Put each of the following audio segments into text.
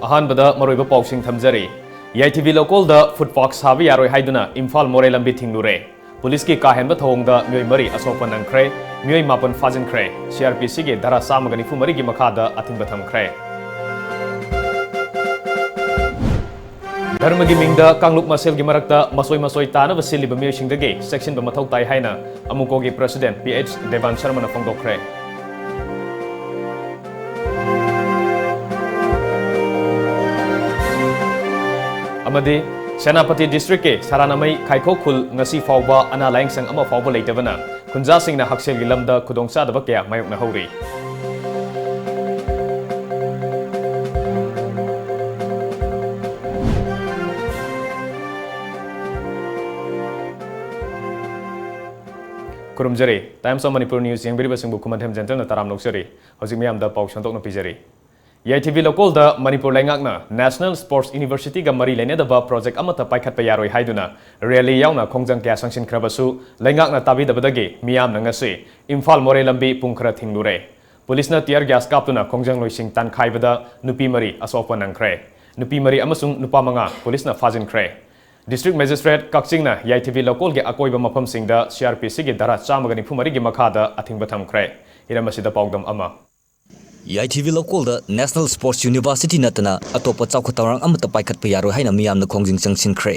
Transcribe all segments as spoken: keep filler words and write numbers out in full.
ꯑꯍꯥꯟꯕꯗ ꯃꯔꯨꯑꯣꯏꯕ ꯄꯥꯎꯁꯤꯡ ꯊꯝꯖꯔꯤ꯫ ꯌꯥꯏꯊꯤꯕꯤ ꯂꯧꯀꯣꯜꯗ ꯐꯨꯠ ꯄꯥꯊ ꯁꯥꯕ ꯌꯥꯔꯣꯏ ꯍꯥꯏꯗꯨꯅ ꯏꯝꯐꯥꯜ ꯃꯣꯔꯦ ꯂꯝꯕꯤ ꯊꯤꯡꯂꯨꯔꯦ꯫ ꯄꯨꯂꯤꯁꯀꯤ ꯀꯥ ꯍꯦꯟꯕ ꯊꯧꯑꯣꯡꯗ ꯃꯤꯑꯣꯏ ꯃꯔꯤ ꯑꯁꯣꯛꯄ ꯅꯪꯈ꯭ꯔꯦ, ꯃꯤꯑꯣꯏ ꯃꯥꯄꯟ ꯐꯥꯖꯤꯟꯈ꯭ꯔꯦ꯫ ꯁꯤ ꯑꯥꯔ ꯄꯤ ꯁꯤꯒꯤ ꯙꯥꯔꯥ ꯆꯥꯝꯃꯒ ꯅꯤꯐꯨ ꯃꯔꯤꯒꯤ ꯃꯈꯥꯗ ꯑꯊꯤꯡꯕ ꯊꯝꯈ꯭ꯔꯦ꯫ ꯙꯔꯃꯒꯤ ꯃꯤꯡꯗ ꯀꯥꯡꯂꯨꯞ ꯃꯁꯦꯜꯒꯤ ꯃꯔꯛꯇ ꯃꯁꯣꯏ ꯃꯁꯣꯏ ꯇꯥꯅꯕ ꯁꯤꯜꯂꯤꯕ ꯃꯤꯑꯣꯏꯁꯤꯡꯗꯒꯤ ꯆꯦꯛꯁꯤꯟꯕ ꯃꯊꯧ ꯇꯥꯏ ꯍꯥꯏꯅ ꯑꯃꯨꯀꯣꯒꯤ ꯄ꯭ꯔꯁꯤꯗꯦꯟꯠ ꯄꯤ ꯑꯩꯆ ꯗꯦꯕꯥꯟ ꯁꯔꯃꯅ ꯐꯣꯡꯗꯣꯛꯈ꯭ꯔꯦ꯫ ꯑꯃꯗꯤ ꯁꯦꯅꯥꯄꯇꯤ ꯗꯤꯁꯇ꯭ꯔꯤꯛꯀꯤ ꯁꯔꯥꯅꯃꯩ ꯈꯥꯏꯈꯣ ꯈꯨꯜ ꯉꯁꯤ ꯐꯥꯎꯕ ꯑꯅꯥ ꯂꯥꯌꯦꯡꯁꯪ ꯑꯃ ꯐꯥꯎꯕ ꯂꯩꯇꯕꯅ ꯈꯨꯟꯖꯥꯁꯤꯡꯅ ꯍꯛꯁꯦꯜꯒꯤ ꯂꯝꯗ ꯈꯨꯗꯣꯡꯆꯥꯗꯕ ꯀꯌꯥ ꯃꯥꯌꯣꯛꯅꯍꯧꯔꯤ꯫ ꯈꯨꯔꯨꯝꯖꯔꯤ꯫ Times of Manipur News ꯌꯦꯡꯕꯤꯔꯤꯕꯁꯤꯡꯕꯨ ꯈꯨꯃꯟꯊꯦꯝ ꯖꯦꯟꯇꯜꯅ ꯇꯔꯥꯝꯅ ꯑꯣꯛꯆꯔꯤ꯫ ꯍꯧꯖꯤꯛ ꯃꯤꯌꯥꯝꯗ ꯄꯥꯎ ꯁꯟꯗꯣꯛꯅ ꯄꯤꯖꯔꯤ꯫ ꯌꯥꯏꯊꯤꯕꯤ ꯂꯧꯀꯣꯜꯗ ꯃꯅꯤꯄꯨꯔ ꯂꯩꯉꯥꯛꯅ National Sports Universityꯒ ꯃꯔꯤ ꯂꯩꯅꯗꯕ ꯄ꯭ꯔꯣꯖꯦꯛ ꯑꯃꯠꯇ ꯄꯥꯏꯈꯠꯄ ꯌꯥꯔꯣꯏ ꯍꯥꯏꯗꯨꯅ ꯔꯦꯂꯤ ꯌꯥꯎꯅ ꯈꯣꯡꯖꯪ ꯀꯌꯥ ꯆꯪꯁꯤꯟꯈ꯭ꯔꯕꯁꯨ ꯂꯩꯉꯥꯛꯅ ꯇꯥꯕꯤꯗꯕꯗꯒꯤ ꯃꯤꯌꯥꯝꯅ ꯉꯁꯤ ꯏꯝꯐꯥꯜ ꯃꯣꯔꯦ ꯂꯝꯕꯤ ꯄꯨꯡ ꯈꯔ ꯊꯤꯡꯂꯨꯔꯦ꯫ ꯄꯨꯂꯤꯁꯅ tear gas ꯀꯥꯞꯇꯨꯅ ꯈꯣꯡꯖꯪꯂꯣꯏꯁꯤꯡ ꯇꯥꯟꯈꯥꯏꯕꯗ ꯅꯨꯄꯤ ꯃꯔꯤ ꯑꯁꯣꯛꯄ ꯅꯪꯈ꯭ꯔꯦ꯫ ꯅꯨꯄꯤ ꯃꯔꯤ ꯑꯃꯁꯨꯡ ꯅꯨꯄꯥ ꯃꯉꯥ ꯄꯨꯂꯤꯁꯅ ꯐꯥꯖꯤꯟꯈ꯭ꯔꯦ꯫ District Magistrate ꯀꯛꯆꯤꯡꯅ ꯌꯥꯏꯊꯤꯕꯤ ꯂꯧꯀꯣꯜꯒꯤ ꯑꯀꯣꯏꯕ ꯃꯐꯝꯁꯤꯡꯗ ꯁꯤ ꯑꯥꯔ ꯄꯤ ꯁꯤꯒꯤ ꯙꯥꯔꯥ ꯆꯥꯝꯃꯒ ꯅꯤꯐꯨ ꯃꯔꯤꯒꯤ ꯃꯈꯥꯗ ꯑꯊꯤꯡꯕ ꯊꯝꯈ꯭ꯔꯦ꯫ ꯍꯤꯔꯝ ꯑꯁꯤꯗ ꯄꯥꯎꯗꯝ ꯑꯃ꯫ ꯌꯥꯏꯊꯤꯕꯤ ꯂꯧꯀꯣꯜꯗ National Sports University ꯅꯠꯇꯅ ꯑꯇꯣꯞꯄ ꯆꯥꯎꯈꯠ ꯊꯧꯔꯥꯡ ꯑꯃꯠꯇ ꯄꯥꯏꯈꯠꯄ ꯌꯥꯔꯣꯏ ꯍꯥꯏꯅ ꯃꯤꯌꯥꯝꯅ ꯈꯣꯡꯖꯪ ꯆꯪꯁꯤꯟꯈ꯭ꯔꯦ꯫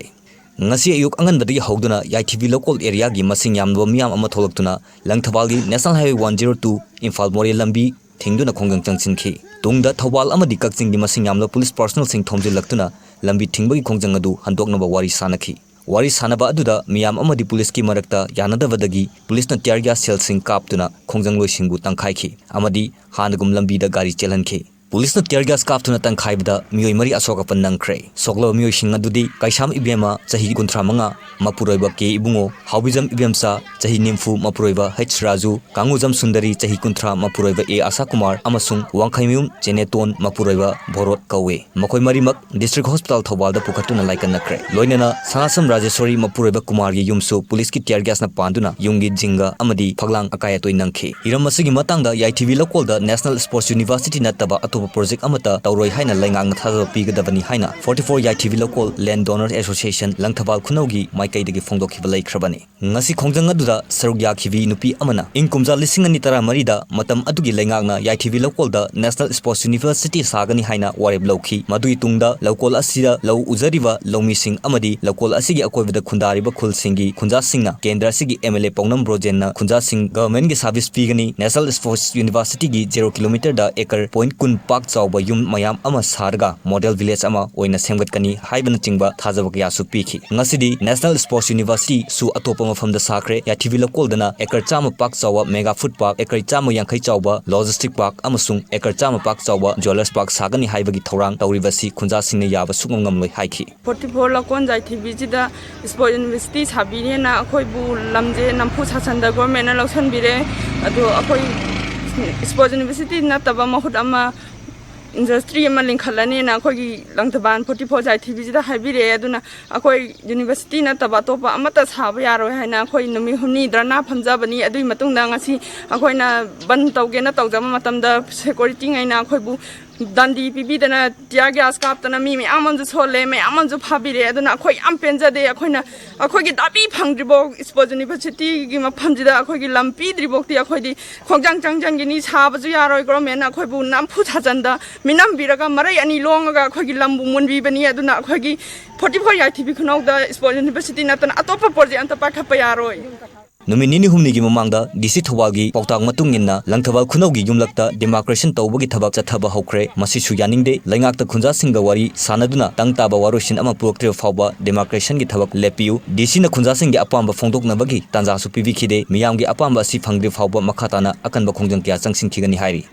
ꯉꯁꯤ ꯑꯌꯨꯛ ꯑꯉꯟꯕꯗꯒꯤ ꯍꯧꯗꯨꯅ ꯌꯥꯏꯊꯤꯕꯤ ꯂꯧꯀꯣꯜ areaꯒꯤ ꯃꯁꯤꯡ ꯌꯥꯝꯂꯕ ꯃꯤꯌꯥꯝ ꯑꯃ ꯊꯣꯛꯂꯛꯇꯨꯅ ꯂꯪꯊꯕꯥꯜꯒꯤ National Highway one zero two Imphal ꯃꯣꯔꯦ ꯂꯝꯕꯤ ꯊꯤꯡꯗꯨꯅ ꯈꯣꯡꯖꯪ ꯆꯪꯁꯤꯟꯈꯤ꯫ ꯇꯨꯡꯗ ꯊꯧꯕꯥꯜ ꯑꯃꯗꯤ ꯀꯛꯆꯤꯡꯒꯤ ꯃꯁꯤꯡ ꯌꯥꯝꯂꯕ ꯄꯨꯂꯤꯁ personnelꯁꯤꯡ ꯊꯣꯝꯖꯤꯜꯂꯛꯇꯨꯅ ꯂꯝꯕꯤ ꯊꯤꯡꯕꯒꯤ ꯈꯣꯡꯖꯪ ꯑꯗꯨ ꯍꯟꯗꯣꯛꯅꯕ ꯋꯥꯔꯤ ꯁꯥꯅꯈꯤ꯫ ꯋꯥꯔꯤ ꯁꯥꯅꯕ ꯑꯗꯨꯗ ꯃꯤꯌꯥꯝ ꯑꯃꯗꯤ ꯄꯨꯂꯤꯁꯀꯤ ꯃꯔꯛꯇ ꯌꯥꯅꯗꯕꯗꯒꯤ ꯄꯨꯂꯤꯁꯅ tear gas shellꯁꯤꯡ ꯀꯥꯞꯇꯨꯅ ꯈꯣꯡꯖꯪꯂꯣꯏꯁꯤꯡꯕꯨ ꯇꯥꯟꯈꯥꯏꯈꯤ ꯑꯃꯗꯤ ꯍꯥꯟꯅꯒꯨꯝ ꯂꯝꯕꯤꯗ ꯒꯥꯔꯤ ꯆꯦꯜꯍꯟꯈꯤ꯫ ꯄꯨꯂꯤꯁꯅ tear gas ꯀꯥꯞꯇꯨꯅ ꯇꯥꯟꯈꯥꯏꯕꯗ ꯃꯤꯑꯣꯏ ꯃꯔꯤ ꯑꯁꯣꯛ ꯑꯄꯟ ꯅꯪꯈ꯭ꯔꯦ꯫ ꯁꯣꯛꯂꯕ ꯃꯤꯑꯣꯏꯁꯤꯡ ꯑꯗꯨꯗꯤ ꯀꯩꯁꯥꯝ ꯏꯕꯦꯝꯃ, ꯆꯍꯤ ꯀꯨꯟꯊ꯭ꯔꯥ ꯃꯉꯥ, ꯃꯄꯨꯔꯣꯏꯕ ꯀꯦ ꯏꯕꯨꯡꯉꯣ, ꯍꯥꯎꯕꯤꯖꯝ ꯏꯕꯦꯝꯆꯥ, ꯆꯍꯤ ꯅꯤꯐꯨ, ꯃꯄꯨꯔꯣꯏꯕ ꯍꯩꯆ ꯔꯥꯖꯨ, ꯀꯥꯡꯉꯨꯖꯝ ꯁꯨꯟꯗꯔꯤ, ꯆꯍꯤ ꯀꯨꯟꯊ꯭ꯔꯥ, ꯃꯄꯨꯔꯣꯏꯕ ꯑꯦ ꯑꯥꯁꯥ ꯀꯨꯃꯥꯔ, ꯑꯃꯁꯨꯡ ꯋꯥꯡꯈꯩꯃꯌꯨꯝ ꯆꯦꯅꯦꯇꯣꯟ, ꯃꯄꯨꯔꯣꯏꯕ ꯚꯣꯔꯣꯠ ꯀꯧꯏ꯫ ꯃꯈꯣꯏ ꯃꯔꯤꯃꯛ District Hospital ꯊꯧꯕꯥꯜꯗ ꯄꯨꯈꯠꯇꯨꯅ ꯂꯥꯏꯀꯠꯅꯈ꯭ꯔꯦ꯫ ꯂꯣꯏꯅꯅ ꯁꯅꯥꯁꯝ ꯔꯥꯖꯦꯁ꯭ꯋꯔꯤ, ꯃꯄꯨꯔꯣꯏꯕ ꯀꯨꯃꯥꯔꯒꯤ ꯌꯨꯝꯁꯨ ꯄꯨꯂꯤꯁꯀꯤ tear gasꯅ ꯄꯥꯟꯗꯨꯅ ꯌꯨꯝꯒꯤ ꯖꯤꯡꯒ ꯑꯃꯗꯤ ꯐꯛꯂꯥꯡ ꯑꯀꯥꯏ ꯑꯇꯣꯏ ꯅꯪꯈꯤ꯫ ꯍꯤꯔꯝ ꯑꯁꯤꯒꯤ ꯃꯇꯥꯡꯗ ꯌꯥꯏꯊꯤꯕꯤ ꯂꯧꯀꯣꯜꯗ National Sports University ꯅꯠꯇꯕ ꯑꯇꯣꯞꯄ ꯄ꯭ꯔꯣꯖꯦꯛ ꯑꯃꯠꯇ ꯇꯧꯔꯣꯏ ꯍꯥꯏꯅ ꯂꯩꯉꯥꯛꯅ ꯊꯥꯖꯕ ꯄꯤꯒꯗꯕꯅꯤ ꯍꯥꯏꯅ Forty Four Yaithibi Lokol Land Donor Association Langthabal ꯈꯨꯅꯧꯒꯤ ꯃꯥꯏꯀꯩꯗꯒꯤ ꯐꯣꯡꯗꯣꯛꯈꯤꯕ ꯂꯩꯈ꯭ꯔꯕꯅꯤ꯫ ꯉꯁꯤ ꯈꯣꯡꯖꯪ ꯑꯗꯨꯗ ꯁꯔꯨꯛ ꯌꯥꯈꯤꯕꯤ ꯅꯨꯄꯤ ꯑꯃꯅ ꯏꯪ ꯀꯨꯝꯖꯥ ꯂꯤꯁꯤꯡ ꯑꯅꯤ ꯇꯔꯥꯃꯔꯤꯗ ꯃꯇꯝ ꯑꯗꯨꯒꯤ ꯂꯩꯉꯥꯛꯅ ꯌꯥꯏꯊꯤꯕꯤ ꯂꯧꯀꯣꯜꯗ National Sports University ꯁꯥꯒꯅꯤ ꯍꯥꯏꯅ ꯋꯥꯔꯦꯞ ꯂꯧꯈꯤ꯫ ꯃꯗꯨꯒꯤ ꯇꯨꯡꯗ ꯂꯧꯀꯣꯜ ꯑꯁꯤꯗ ꯂꯧ ꯎꯖꯔꯤꯕ ꯂꯧꯃꯤꯁꯤꯡ ꯑꯃꯗꯤ ꯂꯧꯀꯣꯜ ꯑꯁꯤꯒꯤ ꯑꯀꯣꯏꯕꯗ ꯈꯨꯟꯗꯥꯔꯤꯕ ꯈꯨꯜꯁꯤꯡꯒꯤ ꯈꯨꯟꯖꯥꯁꯤꯡꯅ ꯀꯦꯟꯗ꯭ꯔ ꯑꯁꯤꯒꯤ MLA ꯄꯥꯎꯅꯝ ꯕ꯭ꯔꯣꯖꯦꯟꯅ ꯈꯨꯟꯖꯥꯁꯤꯡ governmentꯒꯤ service ꯄꯤꯒꯅꯤ, National Sports Universityꯒꯤ zero kilometerꯗ acre point ꯀꯨꯟ ꯄꯥꯛ ꯆꯥꯎꯕ ꯌꯨꯝ ꯃꯌꯥꯝ ꯑꯃ ꯁꯥꯔꯒ model village ꯑꯃ ꯑꯣꯏꯅ ꯁꯦꯝꯒꯠꯀꯅꯤ ꯍꯥꯏꯕꯅꯆꯤꯡꯕ ꯊꯥꯖꯕ ꯀꯌꯥꯁꯨ ꯄꯤꯈꯤ꯫ ꯉꯁꯤꯗꯤ National Sports Universityꯁꯨ ꯑꯇꯣꯞꯄ ꯃꯐꯝꯗ ꯁꯥꯈ꯭ꯔꯦ꯫ ꯌꯥꯏꯊꯤꯕꯤ ꯂꯧꯀꯣꯜꯗꯅ acre ꯆꯥꯝꯃ ꯄꯥꯛ ꯆꯥꯎꯕ mega food park, acre ꯆꯥꯝꯃ ꯌꯥꯡꯈꯩ ꯆꯥꯎꯕ logistic park ꯑꯃꯁꯨꯡ acre ꯆꯥꯝꯃ ꯄꯥꯛ ꯆꯥꯎꯕ jewellers park ꯁꯥꯒꯅꯤ ꯍꯥꯏꯕꯒꯤ ꯊꯧꯔꯥꯡ ꯇꯧꯔꯤꯕꯁꯤ ꯈꯨꯟꯖꯥꯁꯤꯡꯅ ꯌꯥꯕ ꯁꯨꯡꯉꯝ ꯉꯝꯂꯣꯏ ꯍꯥꯏꯈꯤ꯫ Forty Four ꯂꯧꯀꯣꯟ ꯌꯥꯏꯊꯤꯕꯤꯁꯤꯗ Sports University ꯁꯥꯕꯤꯅꯦꯅ ꯑꯩꯈꯣꯏꯕꯨ ꯂꯝꯁꯦ ꯅꯝꯐꯨ ꯁꯥꯁꯟꯗ governmentꯅ ꯂꯧꯁꯟꯕꯤꯔꯦ꯫ ꯑꯗꯣ ꯑꯩꯈꯣꯏ Sports University ꯅꯠꯇꯕ ꯃꯍꯨꯠ ꯑꯃ industry ꯑꯃ ꯂꯤꯡꯈꯠꯂꯅꯦꯅ ꯑꯩꯈꯣꯏꯒꯤ ꯂꯪꯊꯕꯥꯜ Forty Four ꯌꯥꯏꯊꯤꯕꯤꯁꯤꯗ ꯍꯥꯏꯕꯤꯔꯛꯑꯦ꯫ ꯑꯗꯨꯅ ꯑꯩꯈꯣꯏ university ꯅꯠꯇꯕ ꯑꯇꯣꯞꯄ ꯑꯃꯠꯇ ꯁꯥꯕ ꯌꯥꯔꯣꯏ ꯍꯥꯏꯅ ꯑꯩꯈꯣꯏ ꯅꯨꯃꯤꯠ ꯍꯨꯝꯅꯤ ꯙꯔꯅꯥ ꯐꯝꯖꯕꯅꯤ꯫ ꯑꯗꯨꯒꯤ ꯃꯇꯨꯡꯗ ꯉꯁꯤ ꯑꯩꯈꯣꯏꯅ ꯕꯟ ꯇꯧꯒꯦꯅ ꯇꯧꯖꯕ ꯃꯇꯝꯗ securityꯉꯩꯅ ꯑꯩꯈꯣꯏꯕꯨ ꯗꯟꯗꯤ ꯄꯤꯕꯤꯗꯅ tear gas ꯀꯥꯞꯇꯅ ꯃꯤ ꯃꯌꯥꯝ ꯑꯃꯁꯨ ꯁꯣꯜꯂꯦ, ꯃꯌꯥꯝ ꯑꯃꯁꯨ ꯐꯥꯕꯤꯔꯦ꯫ ꯑꯗꯨꯅ ꯑꯩꯈꯣꯏ ꯌꯥꯝ ꯄꯦꯟꯖꯗꯦ꯫ ꯑꯩꯈꯣꯏꯅ ꯑꯩꯈꯣꯏꯒꯤ ꯗꯥꯕꯤ ꯐꯪꯗ꯭ꯔꯤꯐꯥꯎ Sports Universityꯒꯤ ꯃꯐꯝꯁꯤꯗ ꯑꯩꯈꯣꯏꯒꯤ ꯂꯝ ꯄꯤꯗ꯭ꯔꯤꯐꯥꯎꯗꯤ ꯑꯩꯈꯣꯏꯗꯤ ꯈꯣꯡꯖꯪ ꯆꯪꯖꯟꯒꯤꯅꯤ, ꯁꯥꯕꯁꯨ ꯌꯥꯔꯣꯏ꯫ Governmentꯅ ꯑꯩꯈꯣꯏꯕꯨ ꯅꯝꯐꯨ ꯁꯥꯖꯟꯗ ꯃꯤꯅꯝꯕꯤꯔꯒ ꯃꯔꯩ ꯑꯅꯤ ꯂꯣꯡꯉꯒ ꯑꯩꯈꯣꯏꯒꯤ ꯂꯝꯕꯨ ꯃꯨꯟꯕꯤꯕꯅꯤ꯫ ꯑꯗꯨꯅ ꯑꯩꯈꯣꯏꯒꯤ Forty Four ꯌꯥꯏꯊꯤꯕꯤ ꯈꯨꯅꯧꯗ Sports University ꯅꯠꯇꯅ ꯑꯇꯣꯞꯄ project ꯑꯝꯇ ꯄꯥꯏꯈꯠꯄ ꯌꯥꯔꯣꯏ꯫ ꯅꯨꯃꯤꯠ ꯅꯤꯅꯤ ꯍꯨꯝꯅꯤꯒꯤ ꯃꯃꯥꯡꯗ DC ꯊꯧꯕꯥꯜꯒꯤ ꯄꯥꯎꯇꯥꯛ ꯃꯇꯨꯡ ꯏꯟꯅ ꯂꯪꯊꯕꯥꯜ ꯈꯨꯅꯧꯒꯤ ꯌꯨꯝꯂꯛꯇ demarcation ꯇꯧꯕꯒꯤ ꯊꯕꯛ ꯆꯠꯊꯕ ꯍꯧꯈ꯭ꯔꯦ꯫ ꯃꯁꯤꯁꯨ ꯌꯥꯅꯤꯡꯗꯦ꯫ ꯂꯩꯉꯥꯛꯇ ꯈꯨꯟꯖꯥꯁꯤꯡꯒ ꯋꯥꯔꯤ ꯁꯥꯟꯅꯗꯨꯅ ꯇꯪ ꯇꯥꯕ ꯋꯥꯔꯣꯏꯁꯤꯟ ꯑꯃ ꯄꯨꯔꯛꯇ꯭ꯔꯤꯕ ꯐꯥꯎꯕ demarcationꯒꯤ ꯊꯕꯛ ꯂꯦꯞꯄꯤꯌꯨ꯫ DCꯅ ꯈꯨꯟꯖꯥꯁꯤꯡꯒꯤ ꯑꯄꯥꯝꯕ ꯐꯣꯡꯗꯣꯛꯅꯕꯒꯤ ꯇꯥꯟꯖꯥꯁꯨ ꯄꯤꯕꯤꯈꯤꯗꯦ꯫ ꯃꯤꯌꯥꯝꯒꯤ ꯑꯄꯥꯝꯕ ꯑꯁꯤ ꯐꯪꯗ꯭ꯔꯤ ꯐꯥꯎꯕ ꯃꯈꯥ ꯇꯥꯅ ꯑꯀꯟꯕ ꯈꯣꯡꯖꯪ ꯀꯌꯥ ꯆꯪꯁꯤꯟꯈꯤꯒꯅꯤ ꯍꯥꯏꯔꯤ꯫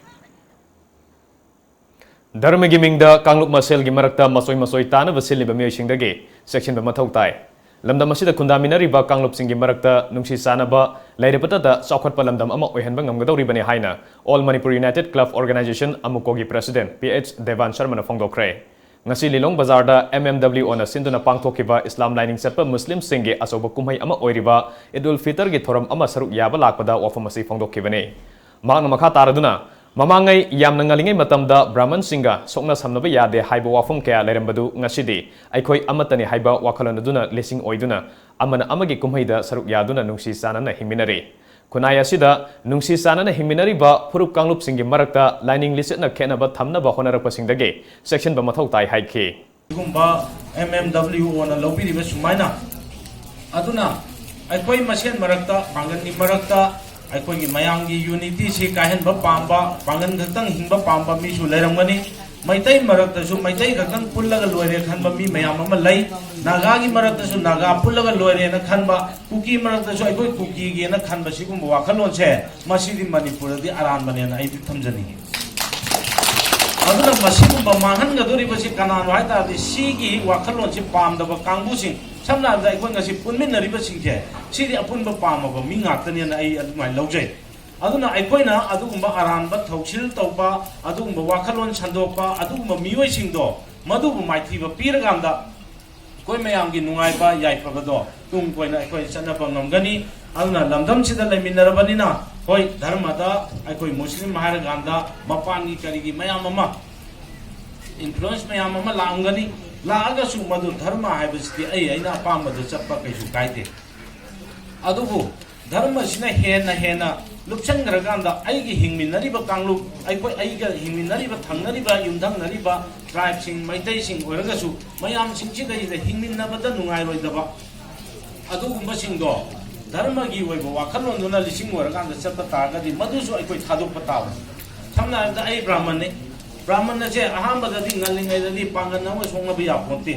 ꯙꯔꯃꯒꯤ ꯃꯤꯡꯗ ꯀꯥꯡꯂꯨꯞ ꯃꯁꯦꯜꯒꯤ ꯃꯔꯛꯇ ꯃꯆꯣꯏ ꯃꯆꯣꯏ ꯇꯥꯅꯕ ꯁꯤꯜꯂꯤꯕ ꯃꯤꯑꯣꯏꯁꯤꯡꯗꯒꯤ ꯆꯦꯛꯁꯤꯟꯕ ꯃꯊꯧ ꯇꯥꯏ꯫ ꯂꯝꯗꯝ ꯑꯁꯤꯗ ꯈꯨꯟꯗꯥꯃꯤꯟꯅꯔꯤꯕ ꯀꯥꯡꯂꯨꯞꯁꯤꯡꯒꯤ ꯃꯔꯛꯇ ꯅꯨꯡꯁꯤ ꯆꯥꯟꯅꯕ ꯂꯩꯔꯕꯇꯗ ꯆꯥꯎꯈꯠꯄ ꯂꯝꯗꯝ ꯑꯃ ꯑꯣꯏꯍꯟꯕ ꯉꯝꯒꯗꯧꯔꯤꯕꯅꯤ ꯍꯥꯏꯅ All Manipur United Club Organization ꯑꯃꯨꯀꯣꯒꯤ president P H Devan ꯁꯔꯃꯅ ꯐꯣꯡꯗꯣꯛꯈ꯭ꯔꯦ꯫ ꯉꯁꯤ ꯂꯤꯂꯣꯡ ꯕꯖꯥꯔꯗ MMWOꯅ ꯁꯤꯟꯗꯨꯅ ꯄꯥꯡꯊꯣꯛꯈꯤꯕ ꯏꯁꯂꯥꯝ ꯂꯥꯏꯅꯤꯡ ꯆꯠꯄ ꯃꯨꯁꯂꯤꯝꯁꯤꯡꯒꯤ ꯑꯆꯧꯕ ꯀꯨꯝꯍꯩ ꯑꯃ ꯑꯣꯏꯔꯤꯕ ꯏꯗ ꯎꯜ ꯐꯤꯇꯔꯒꯤ ꯊꯧꯔꯝ ꯑꯃ ꯁꯔꯨꯛ ꯌꯥꯕ ꯂꯥꯛꯄꯗ ꯋꯥꯐꯝ ꯑꯁꯤ ꯐꯣꯡꯗꯣꯛꯈꯤꯕꯅꯤ꯫ ꯃꯍꯥꯛꯅ ꯃꯈꯥ ꯇꯥꯔꯗꯨꯅ, ꯃꯃꯥꯡꯉꯩ ꯌꯥꯝꯅ ꯉꯜꯂꯤꯉꯩ ꯃꯇꯝꯗ ꯕ꯭ꯔꯥꯍꯃꯟꯁꯤꯡꯒ ꯁꯣꯛꯅ ꯁꯝꯅꯕ ꯌꯥꯗꯦ ꯍꯥꯏꯕ ꯋꯥꯐꯝ ꯀꯌꯥ ꯂꯩꯔꯝꯕꯗꯨ ꯉꯁꯤꯗꯤ ꯑꯩꯈꯣꯏ ꯑꯃꯠꯇꯅꯤ ꯍꯥꯏꯕ ꯋꯥꯈꯜꯂꯣꯟ ꯑꯗꯨꯅ ꯂꯤꯁꯤꯡ ꯑꯣꯏꯗꯨꯅ ꯑꯃꯅ ꯑꯃꯒꯤ ꯀꯨꯝꯍꯩꯗ ꯁꯔꯨꯛ ꯌꯥꯗꯨꯅ ꯅꯨꯡꯁꯤ ꯆꯥꯟꯅꯅ ꯍꯤꯡꯃꯤꯟꯅꯔꯤ꯫ ꯈꯨꯟꯅꯥꯏ ꯑꯁꯤꯗ ꯅꯨꯡꯁꯤ ꯆꯥꯟꯅꯅ ꯍꯤꯡꯃꯤꯟꯅꯔꯤꯕ ꯐꯨꯔꯨꯞ ꯀꯥꯡꯂꯨꯞꯁꯤꯡꯒꯤ ꯃꯔꯛꯇ ꯂꯥꯏꯅꯤꯡ ꯂꯤꯆꯠꯅ ꯈꯦꯠꯅꯕ ꯊꯝꯅꯕ ꯍꯣꯠꯅꯔꯛꯄꯁꯤꯡꯗꯒꯤ ꯆꯦꯛꯁꯤꯟꯕ ꯃꯊꯧ ꯇꯥꯏ ꯍꯥꯏꯈꯤ꯫ ꯑꯗꯨꯒꯨꯝꯕ ꯑꯦꯝ ꯑꯦꯝ ꯗꯕ꯭ꯂꯤꯎ ꯑꯣꯅ ꯂꯧꯕꯤꯔꯤꯕ ꯁꯨꯃꯥꯏꯅ, ꯑꯗꯨꯅ ꯑꯩꯈꯣꯏ ꯃꯁꯦꯟ ꯃꯔꯛꯇ, ꯄꯥꯡꯒꯜꯒꯤ ꯃꯔꯛꯇ ꯑꯩꯈꯣꯏꯒꯤ ꯃꯌꯥꯝꯒꯤ ꯌꯨꯅꯤꯇꯤꯁꯤ ꯀꯥꯏꯍꯟꯕ ꯄꯥꯝꯕ, ꯄꯥꯡꯒꯜ ꯈꯛꯇꯪ ꯍꯤꯡꯕ ꯄꯥꯝꯕ ꯃꯤꯁꯨ ꯂꯩꯔꯝꯒꯅꯤ꯫ ꯃꯩꯇꯩ ꯃꯔꯛꯇꯁꯨ ꯃꯩꯇꯩ ꯈꯛꯇꯪ ꯄꯨꯜꯂꯒ ꯂꯣꯏꯔꯦ ꯈꯟꯕ ꯃꯤ ꯃꯌꯥꯝ ꯑꯃ ꯂꯩ꯫ ꯅꯥꯒꯥꯒꯤ ꯃꯔꯛꯇꯁꯨ ꯅꯥꯒꯥ ꯄꯨꯜꯂꯒ ꯂꯣꯏꯔꯦꯅ ꯈꯟꯕ, ꯀꯨꯀꯤ ꯃꯔꯛꯇꯁꯨ ꯑꯩꯈꯣꯏ ꯀꯨꯀꯤꯒꯦꯅ ꯈꯟꯕ, ꯁꯤꯒꯨꯝꯕ ꯋꯥꯈꯜꯂꯣꯟꯁꯦ ꯃꯁꯤꯗꯤ ꯃꯅꯤꯄꯨꯔꯗꯗꯤ ꯑꯔꯥꯟꯕꯅꯦꯅ ꯑꯩꯗꯤ ꯊꯝꯖꯅꯤꯡꯉꯤ꯫ ꯑꯗꯨꯅ ꯃꯁꯤꯒꯨꯝꯕ ꯃꯥꯡꯍꯟꯒꯗꯧꯔꯤꯕꯁꯤ ꯀꯅꯥꯅꯣ ꯍꯥꯏ ꯇꯥꯔꯗꯤ, ꯁꯤꯒꯤ ꯋꯥꯈꯜꯂꯣꯟꯁꯤ ꯄꯥꯝꯗꯕ ꯀꯥꯡꯕꯨꯁꯤꯡ, ꯁꯝꯅ ꯍꯥꯏꯔꯕꯗ ꯑꯩꯈꯣꯏ ꯉꯁꯤ ꯄꯨꯟꯃꯤꯟꯅꯔꯤꯕꯁꯤꯡꯁꯦ, ꯁꯤꯗꯤ ꯑꯄꯨꯟꯕ ꯄꯥꯝꯃꯕ ꯃꯤ ꯉꯥꯛꯇꯅꯦꯅ ꯑꯩ ꯑꯗꯨꯃꯥꯏꯅ ꯂꯧꯖꯩ꯫ ꯑꯗꯨꯅ ꯑꯩꯈꯣꯏꯅ ꯑꯗꯨꯒꯨꯝꯕ ꯑꯔꯥꯟꯕ ꯊꯧꯁꯤꯜ ꯇꯧꯕ, ꯑꯗꯨꯒꯨꯝꯕ ꯋꯥꯈꯜꯂꯣꯟ ꯁꯟꯗꯣꯛꯄ, ꯑꯗꯨꯒꯨꯝꯕ ꯃꯤꯑꯣꯏꯁꯤꯡꯗꯣ ꯃꯗꯨꯕꯨ ꯃꯥꯏꯊꯤꯕ ꯄꯤꯔꯀꯥꯟꯗ ꯑꯩꯈꯣꯏ ꯃꯌꯥꯝꯒꯤ ꯅꯨꯡꯉꯥꯏꯕ ꯌꯥꯏꯐꯕꯗꯣ ꯇꯨꯡ ꯀꯣꯏꯅ ꯑꯩꯈꯣꯏ ꯆꯠꯅꯕ ꯉꯝꯒꯅꯤ꯫ ꯑꯗꯨꯅ ꯂꯝꯗꯝꯁꯤꯗ ꯂꯩꯃꯤꯟꯅꯔꯕꯅꯤꯅ, ꯍꯣꯏ, ꯙꯔꯃꯗ ꯑꯩꯈꯣꯏ ꯃꯨꯁꯂꯤꯝ ꯍꯥꯏꯔꯀꯥꯟꯗ ꯃꯄꯥꯟꯒꯤ ꯀꯔꯤꯒꯤ ꯃꯌꯥꯝ ꯑꯃ, ꯏꯟꯐ꯭ꯂꯨꯌꯦꯟꯁ ꯃꯌꯥꯝ ꯑꯃ ꯂꯥꯛꯑꯝꯒꯅꯤ꯫ ꯂꯥꯛꯑꯒꯁꯨ ꯃꯗꯨ ꯙꯔꯃ ꯍꯥꯏꯕꯁꯤꯗꯤ ꯑꯩ ꯑꯩꯅ ꯑꯄꯥꯝꯕꯗ ꯆꯠꯄ ꯀꯩꯁꯨ ꯀꯥꯏꯗꯦ꯫ ꯑꯗꯨꯕꯨ ꯙꯔꯃꯁꯤꯅ ꯍꯦꯟꯅ ꯍꯦꯟꯅ ꯂꯨꯞꯁꯟꯈ꯭ꯔꯀꯥꯟꯗ ꯑꯩꯒꯤ ꯍꯤꯡꯃꯤꯟꯅꯔꯤꯕ ꯀꯥꯡꯂꯨꯞ, ꯑꯩꯈꯣꯏ, ꯑꯩꯒ ꯍꯤꯡꯃꯤꯟꯅꯔꯤꯕ, ꯊꯪꯅꯔꯤꯕ, ꯌꯨꯝꯊꯪꯅꯔꯤꯕ ꯇ꯭ꯔꯥꯏꯕꯁꯤꯡ, ꯃꯩꯇꯩꯁꯤꯡ ꯑꯣꯏꯔꯒꯁꯨ ꯃꯌꯥꯝꯁꯤꯡꯁꯤꯗꯩꯗ ꯍꯤꯡꯃꯤꯟꯅꯕꯗ ꯅꯨꯡꯉꯥꯏꯔꯣꯏꯗꯕ ꯑꯗꯨꯒꯨꯝꯕꯁꯤꯡꯗꯣ ꯙꯔꯃꯒꯤ ꯑꯣꯏꯕ ꯋꯥꯈꯜꯂꯣꯟꯗꯨꯅ ꯂꯤꯁꯤꯡ ꯑꯣꯏꯔꯀꯥꯟꯗ ꯆꯠꯄ ꯇꯥꯔꯒꯗꯤ ꯃꯗꯨꯁꯨ ꯑꯩꯈꯣꯏ ꯊꯥꯗꯣꯛꯄ ꯇꯥꯕꯅꯤ꯫ ꯁꯝꯅ ꯍꯥꯏꯔꯕꯗ ꯑꯩ ꯕ꯭ꯔꯥꯍꯃꯟꯅꯤ꯫ ꯕ꯭ꯔꯥꯍꯃꯟ ꯑꯁꯦ ꯑꯍꯥꯟꯕꯗꯗꯤ ꯉꯜꯂꯤꯉꯩꯗꯗꯤ ꯄꯥꯡꯒꯜ ꯑꯃ ꯁꯣꯛꯅꯕ ꯌꯥꯄꯣꯟꯇꯦ꯫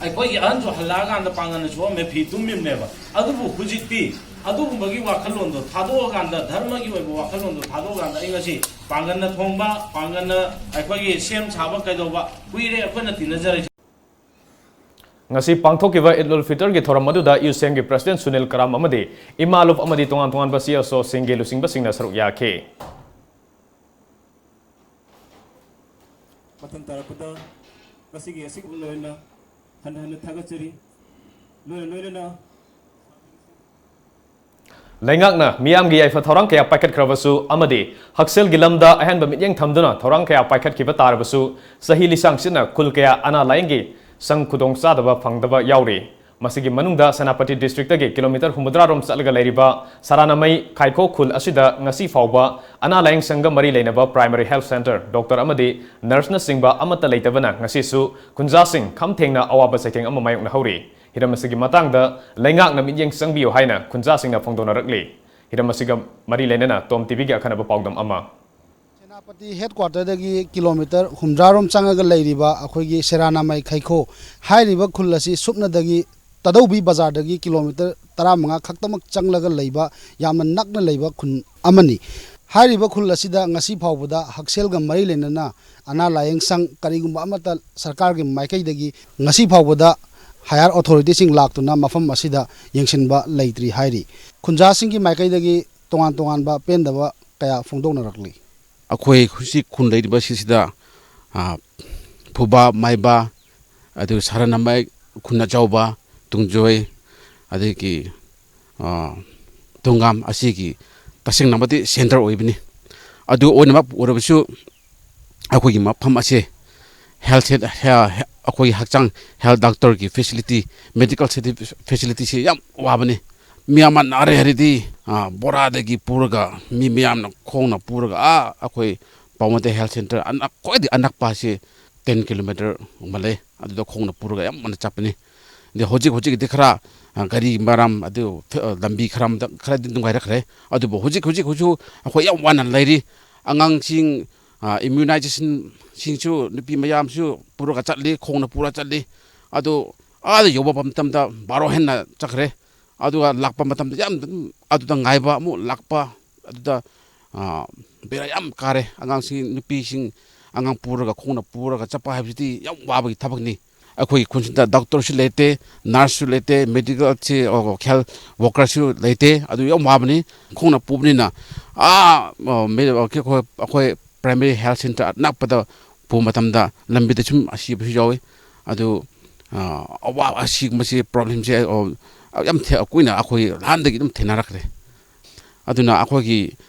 ꯑꯩꯈꯣꯏꯒꯤ ꯑꯍꯟꯁꯨ ꯍꯜꯂꯛꯑꯀꯥꯟꯗ ꯄꯥꯡꯒꯜꯅ ꯁꯣꯛꯑꯝꯃꯦ, ꯐꯤ ꯇꯨꯝꯃꯤꯕꯅꯦꯕ꯫ ꯑꯗꯨꯕꯨ ꯍꯧꯖꯤꯛꯇꯤ ꯑꯗꯨꯒꯨꯝꯕꯒꯤ ꯋꯥꯈꯜꯂꯣꯟꯗꯣ ꯊꯥꯗꯣꯛꯑꯀꯥꯟꯗ, ꯙꯔꯃꯒꯤ ꯑꯣꯏꯕ ꯋꯥꯈꯜꯂꯣꯟꯗꯣ ꯊꯥꯗꯣꯛꯑꯀꯥꯟꯗ ꯑꯩ ꯉꯁꯤ ꯄꯥꯡꯒꯜꯅ ꯊꯣꯡꯕ, ꯄꯥꯡꯒꯜꯅ ꯑꯩꯈꯣꯏꯒꯤ ꯁꯦꯝ ꯁꯥꯕ ꯀꯩꯗꯧꯕ ꯀꯨꯏꯔꯦ ꯑꯩꯈꯣꯏꯅ ꯇꯤꯟꯅꯖꯔꯛꯏꯁꯦ꯫ ꯉꯁꯤ ꯄꯥꯡꯊꯣꯛꯈꯤꯕ ꯏꯗ ꯎꯜ ꯐꯤꯇꯔꯒꯤ ꯊꯧꯔꯝ ꯑꯗꯨꯗ ꯌꯨꯁꯦꯝꯒꯤ ꯄ꯭ꯔꯁꯤꯗꯦꯟ ꯁꯨꯅꯤꯜ ꯀꯔꯥꯝ ꯑꯃꯗꯤ ꯏꯃꯥꯂꯨꯞ ꯑꯃꯗꯤ ꯇꯣꯉꯥꯟ ꯇꯣꯉꯥꯟꯕ ꯁꯤ ꯑꯦꯁ ꯑꯣꯁꯤꯡꯒꯤ ꯂꯨꯆꯤꯡꯕꯁꯤꯡꯅ ꯁꯔꯨꯛ ꯌꯥꯈꯤ꯫ ꯃꯊꯪ ꯇꯥꯔꯛꯄꯗ ꯉꯁꯤꯒꯤ ꯑꯁꯤꯒꯨꯝꯕ ꯑꯣꯏꯅ ꯍꯟꯅ ꯍꯟꯅ ꯊꯥꯒꯠꯆꯔꯤ꯫ ꯂꯣꯏꯅ ꯂꯣꯏꯅꯅ ꯂꯩꯉꯥꯛꯅ ꯃꯤꯌꯥꯝꯒꯤ ꯌꯥꯏꯐ ꯊꯧꯔꯥꯡ ꯀꯌꯥ ꯄꯥꯏꯈꯠꯈ꯭ꯔꯕꯁꯨ ꯑꯃꯗꯤ ꯍꯛꯁꯦꯜꯒꯤ ꯂꯝꯗ ꯑꯍꯦꯟꯕ ꯃꯤꯠꯌꯦꯡ ꯊꯝꯗꯨꯅ ꯊꯧꯔꯥꯡ ꯀꯌꯥ ꯄꯥꯏꯈꯠꯈꯤꯕ ꯇꯥꯔꯕꯁꯨ, ꯆꯍꯤ ꯂꯤꯁꯥꯡꯁꯤꯠꯅ ꯈꯨꯜ ꯀꯌꯥ ꯑꯅꯥ ꯂꯥꯌꯦꯡꯒꯤ ꯁꯪ ꯈꯨꯗꯣꯡꯆꯥꯗꯕ ꯐꯪꯗꯕ ꯌꯥꯎꯔꯤ꯫ ꯃꯁꯤꯒꯤ ꯃꯅꯨꯡꯗ ꯁꯦꯅꯥꯄꯇꯤ ꯗꯤꯁꯇ꯭ꯔꯤꯛꯇꯒꯤ ꯀꯤꯂꯣꯃꯤꯇꯔ ꯍꯨꯝꯐꯨꯇꯔꯥ ꯔꯣꯝ ꯆꯠꯂꯒ ꯂꯩꯔꯤꯕ ꯁꯔꯥꯅꯃꯩ ꯈꯥꯏꯈꯣ ꯈꯨꯜ ꯑꯁꯤꯗ ꯉꯁꯤ ꯐꯥꯎꯕ ꯑꯅꯥ ꯂꯥꯌꯦꯡ ꯁꯪꯒ ꯃꯔꯤ ꯂꯩꯅꯕ ꯄ꯭ꯔꯥꯏꯃꯔꯤ ꯍꯦꯜꯊ ꯁꯦꯟꯇꯔ, ꯗꯣꯛꯇꯔ ꯑꯃꯗꯤ ꯅꯔꯁꯅꯆꯤꯡꯕ ꯑꯃꯠꯇ ꯂꯩꯇꯕꯅ ꯉꯁꯤꯁꯨ ꯈꯨꯟꯖꯥꯁꯤꯡ ꯈꯝ ꯊꯦꯡꯅ ꯑꯋꯥꯕ ꯆꯩꯊꯦꯡ ꯑꯃ ꯃꯥꯌꯣꯛꯅꯍꯧꯔꯤ꯫ ꯍꯤꯔꯝ ꯑꯁꯤꯒꯤ ꯃꯇꯥꯡꯗ ꯂꯩꯉꯥꯛꯅ ꯃꯤꯠꯌꯦꯡ ꯆꯪꯕꯤꯌꯨ ꯍꯥꯏꯅ ꯈꯨꯟꯖꯥꯁꯤꯡꯅ ꯐꯣꯡꯗꯣꯛꯅꯔꯛꯂꯤ꯫ ꯍꯤꯔꯝ ꯑꯁꯤꯒ ꯃꯔꯤ ꯂꯩꯅꯅ ꯇꯣꯝ ꯇꯤꯚꯤꯒꯤ ꯑꯈꯟꯅꯕ ꯄꯥꯎꯗꯝ ꯑꯃ꯫ ꯁꯦꯅꯥꯄꯇꯤ ꯍꯦꯗꯀ꯭ꯋꯥꯇꯔꯗꯒꯤ ꯀꯤꯂꯣꯃꯤꯇꯔ ꯍꯨꯝꯗ꯭ꯔꯥ ꯔꯣꯝ ꯆꯪꯉꯒ ꯂꯩꯔꯤꯕ ꯑꯩꯈꯣꯏꯒꯤ ꯁꯦꯔꯥꯅꯥꯃꯩ ꯈꯩꯈꯣ ꯍꯥꯏꯔꯤꯕ ꯈꯨꯜ ꯑꯁꯤ ꯁꯨꯞꯅꯗꯒꯤ ꯇꯥꯗꯧꯕꯤ ꯕꯖꯥꯔꯗꯒꯤ ꯀꯤꯂꯣꯃꯤꯇꯔ ꯇꯔꯥꯃꯉꯥ ꯈꯛꯇꯃꯛ ꯆꯪꯂꯒ ꯂꯩꯕ, ꯌꯥꯝꯅ ꯅꯛꯅ ꯂꯩꯕ ꯈꯨꯟ ꯑꯃꯅꯤ꯫ ꯍꯥꯏꯔꯤꯕ ꯈꯨꯜ ꯑꯁꯤꯗ ꯉꯁꯤ ꯐꯥꯎꯕꯗ ꯍꯛꯁꯦꯜꯒ ꯃꯔꯤ ꯂꯩꯅꯅ ꯑꯅꯥ ꯂꯥꯌꯦꯡ ꯁꯪ ꯀꯔꯤꯒꯨꯝꯕ ꯑꯃꯠꯇ ꯁꯔꯀꯥꯔꯒꯤ ꯃꯥꯏꯀꯩꯗꯒꯤ ꯉꯁꯤ ꯐꯥꯎꯕꯗ ꯍꯥꯌꯔ ꯑꯣꯊꯣꯔꯤꯇꯤꯁꯤꯡ ꯂꯥꯛꯇꯨꯅ ꯃꯐꯝ ꯑꯁꯤꯗ ꯌꯦꯡꯁꯤꯟꯕ ꯂꯩꯇ꯭ꯔꯤ ꯍꯥꯏꯔꯤ꯫ ꯈꯨꯟꯖꯥꯁꯤꯡꯒꯤ ꯃꯥꯏꯀꯩꯗꯒꯤ ꯇꯣꯉꯥꯟ ꯇꯣꯉꯥꯟꯕ ꯄꯦꯟꯗꯕ ꯀꯌꯥ ꯐꯣꯡꯗꯣꯛꯅꯔꯛꯂꯤ꯫ ꯑꯩꯈꯣꯏ ꯍꯧꯖꯤꯛ ꯈꯨꯟ ꯂꯩꯔꯤꯕ ꯁꯤꯁꯤꯗ, ꯑ, ꯐꯨꯕꯥ, ꯃꯥꯏꯕ, ꯑꯗꯨꯒ ꯁꯔꯥꯅꯃꯩ, ꯈꯨꯟ ꯑꯆꯧꯕ, ꯇꯨꯡꯖꯣꯏ, ꯑꯗꯒꯤ, ꯑ, ꯇꯨꯡꯒꯥꯝ ꯑꯁꯤꯒꯤ ꯇꯁꯦꯡꯅꯃꯗꯤ ꯁꯦꯟꯇꯔ ꯑꯣꯏꯕꯅꯤ꯫ ꯑꯗꯨ ꯑꯣꯏꯅꯃꯛ ꯑꯣꯏꯔꯕꯁꯨ ꯑꯩꯈꯣꯏꯒꯤ ꯃꯐꯝ ꯑꯁꯦ ꯍꯦꯜꯊ ꯁꯦꯟ-, ꯍꯦ-, ꯍꯦ-, ꯑꯩꯈꯣꯏꯒꯤ ꯍꯛꯆꯥꯡ ꯍꯦꯜꯊ ꯗꯣꯛꯇꯔꯒꯤ ꯐꯦꯁꯤꯂꯤꯇꯤ, ꯃꯦꯗꯤꯀꯦꯜ ꯁꯦꯇꯤ-, ꯐꯦꯁꯤꯂꯤꯇꯤꯁꯤ ꯌꯥꯝ ꯋꯥꯕꯅꯤ꯫ ꯃꯤ ꯑꯃ ꯅꯥꯔꯦ ꯍꯥꯏꯔꯗꯤ, ꯑ, ꯕꯣꯔꯥꯗꯒꯤ ꯄꯨꯔꯒ ꯃꯤ ꯃꯌꯥꯝꯅ ꯈꯣꯡꯅ ꯄꯨꯔꯒ, ꯑꯥ, ꯑꯩꯈꯣꯏ ꯄꯥꯎꯃꯇꯩ ꯍꯦꯜꯊ ꯁꯦꯟꯇꯔ ꯑꯅꯛ-, ꯈ꯭ꯋꯥꯏꯗꯒꯤ ꯑꯅꯛꯄ ꯑꯁꯤ ꯇꯦꯟ ꯀꯤꯂꯣꯃꯤꯇꯔꯒꯨꯝꯕ ꯂꯩ꯫ ꯑꯗꯨꯗ ꯈꯣꯡꯅ ꯄꯨꯔꯒ ꯌꯥꯝ ꯋꯥꯅ ꯆꯠꯄꯅꯤ꯫ ꯑꯗꯩ ꯍꯧꯖꯤꯛ ꯍꯧꯖꯤꯛꯀꯤꯗꯤ ꯈꯔ, ꯑ, ꯒꯥꯔꯤ ꯃꯔꯝ, ꯑꯗꯨ, ꯑ, ꯂꯝꯕꯤ ꯈꯔ ꯑꯃꯗ ꯈꯔꯗꯤ ꯅꯨꯡꯉꯥꯏꯔꯛꯈ꯭ꯔꯦ꯫ ꯑꯗꯨꯕꯨ ꯍꯧꯖꯤꯛ ꯍꯧꯖꯤꯛ ꯍꯧꯖꯤꯛꯁꯨ ꯑꯩꯈꯣꯏ ꯌꯥꯝ ꯋꯥꯅ ꯂꯩꯔꯤ꯫ ꯑꯉꯥꯡꯁꯤꯡ, ꯑ, ꯏꯝꯃ꯭ꯌꯨꯅꯥꯏꯖꯦꯁꯟꯁꯤꯡꯁꯨ ꯅꯨꯄꯤ ꯃꯌꯥꯝꯁꯨ ꯄꯨꯔꯒ ꯆꯠꯂꯤ, ꯈꯣꯡꯅ ꯄꯨꯔꯒ ꯆꯠꯂꯤ꯫ ꯑꯗꯨ ꯑꯥꯗ ꯌꯧꯕ ꯃꯇꯝꯗ ꯕꯥꯔꯣ ꯍꯦꯟꯅ ꯆꯠꯈ꯭ꯔꯦ꯫ ꯑꯗꯨꯒ ꯂꯥꯛꯄ ꯃꯇꯝꯗ ꯌꯥꯝ ꯑꯗꯨꯝ ꯑꯗꯨꯗ ꯉꯥꯏꯕ, ꯑꯃꯨꯛ ꯂꯥꯛꯄ, ꯑꯗꯨꯗ, ꯑ, ꯕꯦꯔꯥ ꯌꯥꯝ ꯀꯥꯔꯦ꯫ ꯑꯉꯥꯡꯁꯤꯡ, ꯅꯨꯄꯤꯁꯤꯡ ꯑꯉꯥꯡ ꯄꯨꯔꯒ, ꯈꯣꯡꯅ ꯄꯨꯔꯒ ꯆꯠꯄ ꯍꯥꯏꯕꯁꯤꯗꯤ ꯌꯥꯝ ꯋꯥꯕꯒꯤ ꯊꯕꯛꯅꯤ꯫ ꯑꯩꯈꯣꯏꯒꯤ ꯈꯨꯟꯁꯤꯗ ꯗꯣꯛꯇꯔꯁꯨ ꯂꯩꯇꯦ, ꯅꯔꯁꯁꯨ ꯂꯩꯇꯦ, ꯃꯦꯗꯤꯀꯦꯜꯁꯤ, ꯑꯣ, ꯍꯦꯜꯊ ꯋꯥꯀꯔꯁꯨ ꯂꯩꯇꯦ꯫ ꯑꯗꯨ ꯌꯥꯝ ꯋꯥꯕꯅꯤ꯫ ꯈꯣꯡꯅ ꯄꯨꯕꯅꯤꯅ, ꯑꯥ, ꯑ, ꯃꯦ-, ꯑꯩꯈꯣꯏ, ꯑꯩꯈꯣꯏ ꯄ꯭ꯔꯥꯏꯃꯔꯤ ꯍꯦꯜꯊ ꯁꯦꯟꯇꯔ ꯑꯅꯛꯄꯗ ꯄꯨꯕ ꯃꯇꯝꯗ ꯂꯝꯕꯤꯗ ꯁꯨꯝ ꯑꯁꯤꯕꯁꯨ ꯌꯥꯎꯏ꯫ ꯑꯗꯨ, ꯑ, ꯑꯋꯥ-, ꯑꯁꯤꯒꯨꯝꯕꯁꯤ ꯄ꯭ꯔꯣꯕ꯭ꯂꯦꯝꯁꯦ, ꯑ, ꯌꯥꯝ ꯊꯦ-, ꯀꯨꯏꯅ ꯑꯩꯈꯣꯏ ꯅꯍꯥꯟꯗꯒꯤ ꯑꯗꯨꯝ ꯊꯦꯡꯅꯔꯛꯈ꯭ꯔꯦ꯫ ꯑꯗꯨꯅ ꯑꯩꯈꯣꯏꯒꯤ,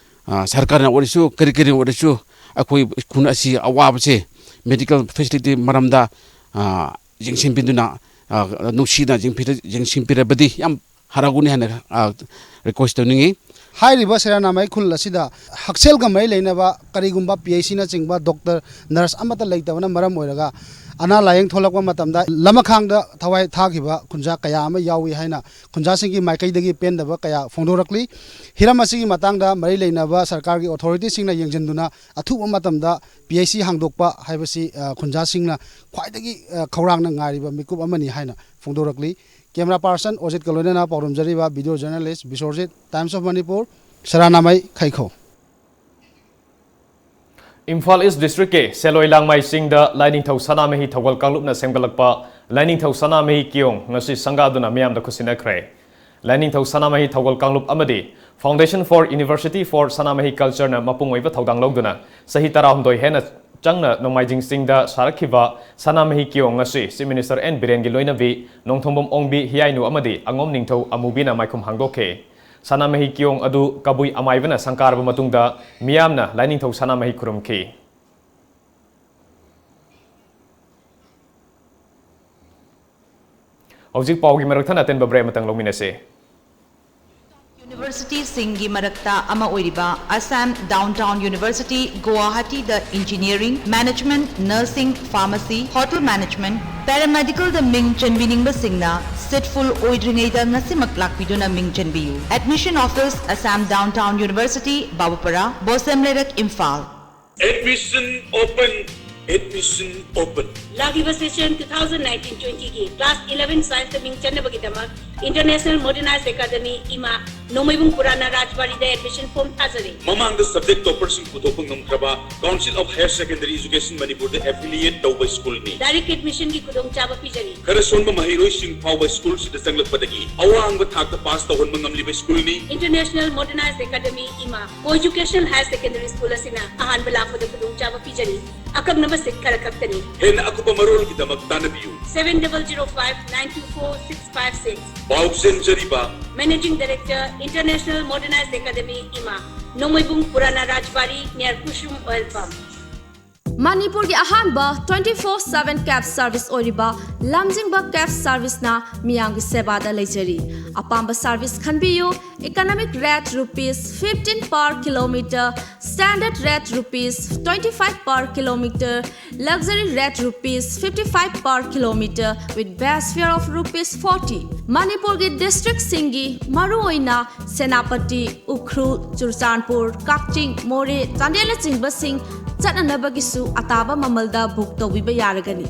ꯑ, ꯁꯔꯀꯥꯔꯅ ꯑꯣꯏꯔꯁꯨ, ꯀꯔꯤ ꯀꯔꯤ ꯑꯣꯏꯔꯁꯨ, ꯑꯩꯈꯣꯏ ꯈꯨꯟ ꯑꯁꯤ ꯑꯋꯥꯕꯁꯦ medical facility ꯃꯔꯝꯗ, ꯑ, ꯌꯦꯡꯁꯤꯟꯕꯤꯗꯨꯅ, ꯑ, ꯅꯨꯡꯁꯤꯅ ꯌꯦꯡꯕꯤꯔ-, ꯌꯦꯡꯁꯤꯟꯕꯤꯔꯕꯗꯤ ꯌꯥꯝ ꯍꯔꯥꯎꯒꯅꯤ ꯍꯥꯏꯅ, ꯑ, request ꯇꯧꯅꯤꯡꯉꯤ꯫ ꯍꯥꯏꯔꯤꯕ ꯁꯦꯔꯥꯅꯥꯃꯩ ꯈꯨꯜ ꯑꯁꯤꯗ ꯍꯛꯁꯦꯜꯒ ꯃꯔꯤ ꯂꯩꯅꯕ ꯀꯔꯤꯒꯨꯝꯕ P H Cꯅꯆꯤꯡꯕ doctor, nurse ꯑꯃꯠꯇ ꯂꯩꯇꯕꯅ ꯃꯔꯝ ꯑꯣꯏꯔꯒ ꯑꯅꯥ ꯂꯥꯌꯦꯡ ꯊꯣꯛꯂꯛꯄ ꯃꯇꯝꯗ ꯂꯃꯈꯥꯡꯗ ꯊꯋꯥꯏ ꯊꯥꯈꯤꯕ ꯈꯨꯟꯖꯥ ꯀꯌꯥ ꯑꯃ ꯌꯥꯎꯏ ꯍꯥꯏꯅ ꯈꯨꯟꯖꯥꯁꯤꯡꯒꯤ ꯃꯥꯏꯀꯩꯗꯒꯤ ꯄꯦꯟꯗꯕ ꯀꯌꯥ ꯐꯣꯡꯗꯣꯔꯛꯂꯤ꯫ ꯍꯤꯔꯝ ꯑꯁꯤꯒꯤ ꯃꯇꯥꯡꯗ ꯃꯔꯤ ꯂꯩꯅꯕ ꯁꯔꯀꯥꯔꯒꯤ authorityꯁꯤꯡꯅ ꯌꯦꯡꯁꯤꯟꯗꯨꯅ ꯑꯊꯨꯕ ꯃꯇꯝꯗ P H C ꯍꯥꯡꯗꯣꯛꯄ ꯍꯥꯏꯕꯁꯤ, ꯑ, ꯈꯨꯟꯖꯥꯁꯤꯡꯅ ꯈ꯭ꯋꯥꯏꯗꯒꯤ, ꯑ, ꯈꯧꯔꯥꯡꯅ ꯉꯥꯏꯔꯤꯕ ꯃꯤꯀꯨꯞ ꯑꯃꯅꯤ ꯍꯥꯏꯅ ꯐꯣꯡꯗꯣꯔꯛꯂꯤ꯫ Camera person ꯑꯣꯖꯤꯠꯀ ꯂꯣꯏꯅꯅ ꯄꯥꯎꯗꯝꯖꯔꯤꯕ video journalist ꯕꯤꯁ꯭ꯋꯔꯖꯤꯠ, Times of Manipur, ꯁꯔꯥꯅꯥꯃꯩ, ꯈꯩꯈꯧ꯫ Imphal ꯏꯁ ꯗꯤꯁꯇ꯭ꯔꯤꯛꯀꯤ ꯁꯦꯂꯣꯏ ꯂꯥꯡꯃꯥꯏ ꯆꯤꯡꯗ ꯂꯥꯏꯅꯤꯡꯊꯧ ꯁꯅꯥꯃꯍꯤ ꯊꯧꯒꯜ ꯀꯥꯡꯂꯨꯞꯅ ꯁꯦꯝꯒꯠꯂꯛꯄ ꯂꯥꯏꯅꯤꯡꯊꯧ ꯁꯅꯥꯃꯍꯤ ꯀꯤꯌꯣꯡ ꯉꯁꯤ ꯁꯪꯒꯥꯗꯨꯅ ꯃꯤꯌꯥꯝꯗ ꯈꯨꯠꯁꯤꯟꯅꯈ꯭ꯔꯦ꯫ ꯂꯥꯏꯅꯤꯡꯊꯧ ꯁꯅꯥꯃꯍꯤ ꯊꯧꯒꯜ ꯀꯥꯡꯂꯨꯞ ꯑꯃꯗꯤ Foundation for University for Sanamahi Cultureꯅ ꯃꯄꯨꯡ ꯑꯣꯏꯕ ꯊꯧꯗꯥꯡ ꯂꯧꯗꯨꯅ ꯆꯍꯤ ꯇꯔꯥꯍꯨꯝꯗꯣꯏ ꯍꯦꯟꯅ ꯆꯪꯅ ꯅꯣꯡꯃꯥꯏꯖꯤꯡ ꯆꯤꯡꯗ ꯁꯥꯔꯛꯈꯤꯕ ꯁꯅꯥꯃꯍꯤ ꯀꯤꯌꯣꯡ ꯉꯁꯤ Chief Minister ꯑꯦꯟ ꯕꯤꯔꯦꯟꯒꯤ ꯂꯣꯏꯅꯕꯤ ꯅꯣꯡꯊꯣꯡꯕꯝ ꯑꯣꯡꯕꯤ ꯍꯤꯌꯥꯏꯅꯨ ꯑꯃꯗꯤ ꯑꯉꯣꯝ ꯅꯤꯡꯊꯧ ꯑꯃꯨꯕꯤꯅ ꯃꯥꯏꯈꯨꯝ ꯍꯥꯡꯗꯣꯛꯈꯤ꯫ ꯁꯅꯥꯃꯍꯤ ꯀꯤꯌꯣꯡ ꯑꯗꯨ ꯀꯕꯨꯏ ꯑꯃꯥꯏꯕꯅ ꯁꯪꯀꯥꯔꯕ ꯃꯇꯨꯡꯗ ꯃꯤꯌꯥꯝꯅ ꯂꯥꯏꯅꯤꯡꯊꯧ ꯁꯅꯥꯃꯍꯤ ꯈꯨꯔꯨꯝꯈꯤ꯫ ꯍꯧꯖꯤꯛ ꯄꯥꯎꯒꯤ ꯃꯔꯛ ꯊꯠꯅ ꯑꯇꯦꯟꯕ break ꯑꯃꯇꯪ ꯂꯧꯃꯤꯟꯅꯁꯤ꯫ Universityꯁꯤꯡꯒꯤ ꯃꯔꯛꯇ ꯑꯃ ꯑꯣꯏꯔꯤꯕ Assam Downtown University, ꯒꯨꯋꯥꯍꯥꯇꯤꯗ Engineering, Management, Nursing, Pharmacy, Hotel Management, Paramedicalꯗ ꯃꯤꯡ ꯆꯟꯕꯤꯅꯤꯡꯕꯁꯤꯡꯅ seat full ꯑꯣꯏꯗ꯭ꯔꯤꯉꯩꯗ ꯉꯁꯤꯃꯛ ꯂꯥꯛꯄꯤꯗꯨꯅ ꯃꯤꯡ ꯆꯟꯕꯤꯌꯨ꯫ Admission Office, Assam Downtown University, ꯕꯥꯕꯨꯄꯔꯥ, ꯕꯣꯁꯦꯝ ꯂꯩꯔꯛ, Imphal. Admission open. Admission open. ꯂꯥꯛꯂꯤꯕ session two thousand nineteen twentyꯒꯤ class eleven scienceꯇ ꯃꯤꯡ ꯆꯟꯅꯕꯒꯤꯗꯃꯛ International Modernized Academy, ꯏꯃꯥ, ꯅꯣꯡꯃꯩꯕꯨꯡ ꯄꯨꯔꯥꯅ ꯔꯥꯖꯕꯥꯔꯤꯗ admission form ꯊꯥꯖꯔꯤ꯫ ꯃꯃꯥꯡꯗ subject topperꯁꯤꯡ ꯄꯨꯊꯣꯛꯄ ꯉꯝꯈ꯭ꯔꯕ Council of Higher Secondary Education ꯃꯅꯤꯄꯨꯔꯗ affiliate ꯇꯧꯕ schoolꯅꯤ꯫ Direct admissionꯒꯤ ꯈꯨꯗꯣꯡꯆꯥꯕ ꯄꯤꯖꯔꯤ꯫ ꯈꯔ ꯁꯣꯟꯕ ꯃꯍꯩꯔꯣꯏꯁꯤꯡ ꯐꯥꯎꯕ schoolꯁꯤꯗ ꯆꯪꯂꯛꯄꯗꯒꯤ ꯑꯋꯥꯡꯕ ꯊꯥꯛꯇ pass ꯇꯧꯍꯟꯕ ꯉꯝꯂꯤꯕ schoolꯅꯤ꯫ International Modernized Academy, ꯏꯃꯥ, Co-educational Higher Secondary School ꯑꯁꯤꯅ ꯑꯍꯥꯟꯕ ꯂꯥꯛꯄꯗ ꯈꯨꯗꯣꯡꯆꯥꯕ ꯄꯤꯖꯔꯤ꯫ ꯑꯀꯛꯅꯕ seat ꯈꯔ ꯈꯛꯇꯅꯤ꯫ ꯍꯦꯟꯅ ꯑꯀꯨꯞꯄ ꯃꯔꯣꯜꯒꯤꯗꯃꯛ ꯇꯥꯟꯅꯕꯤꯌꯨ꯫ Seven double zero five nine two four six five six꯫ ꯄꯥꯎ ꯆꯦꯟꯖꯔꯤꯕ Managing Director, International Modernized Academy, ꯏꯃꯥ, ꯅꯣꯡꯃꯩꯕꯨꯡ ꯄꯨꯔꯥꯅꯥ ꯔꯥꯖꯕꯥꯔꯤ, near ꯀꯨꯁꯨꯝ oil pump. ꯃꯅꯤꯄꯨꯔꯒꯤ ꯑꯍꯥꯟꯕ twenty four seven cab service ꯑꯣꯏꯔꯤꯕ ꯂꯝꯖꯤꯡꯕ cab serviceꯅ ꯃꯤꯌꯥꯝꯒꯤ ꯁꯦꯕꯥꯗ ꯂꯩꯖꯔꯤ꯫ ꯑꯄꯥꯝꯕ service ꯈꯟꯕꯤꯌꯨ꯫ Economic rate rupees fifteen per kilometer, standard rate rupees twenty five per kilometer, luxury rate rupees fifty five per kilometer with base fare of rupees forty. ꯃꯅꯤꯄꯨꯔꯒꯤ districtꯁꯤꯡꯒꯤ ꯃꯔꯨꯑꯣꯏꯅ ꯁꯦꯅꯥꯄꯇꯤ, ꯎꯈ꯭ꯔꯨꯜ, ꯆꯨꯔꯆꯥꯟꯄꯨꯔ, ꯀꯛꯆꯤꯡ, ꯃꯣꯔꯦ, ꯆꯥꯟꯗꯦꯜꯅꯆꯤꯡꯕꯁꯤꯡ ꯆꯠꯅꯅꯕꯒꯤꯁꯨ ꯑꯇꯥꯕ ꯃꯃꯜꯗ book ꯇꯧꯕꯤꯕ ꯌꯥꯔꯒꯅꯤ꯫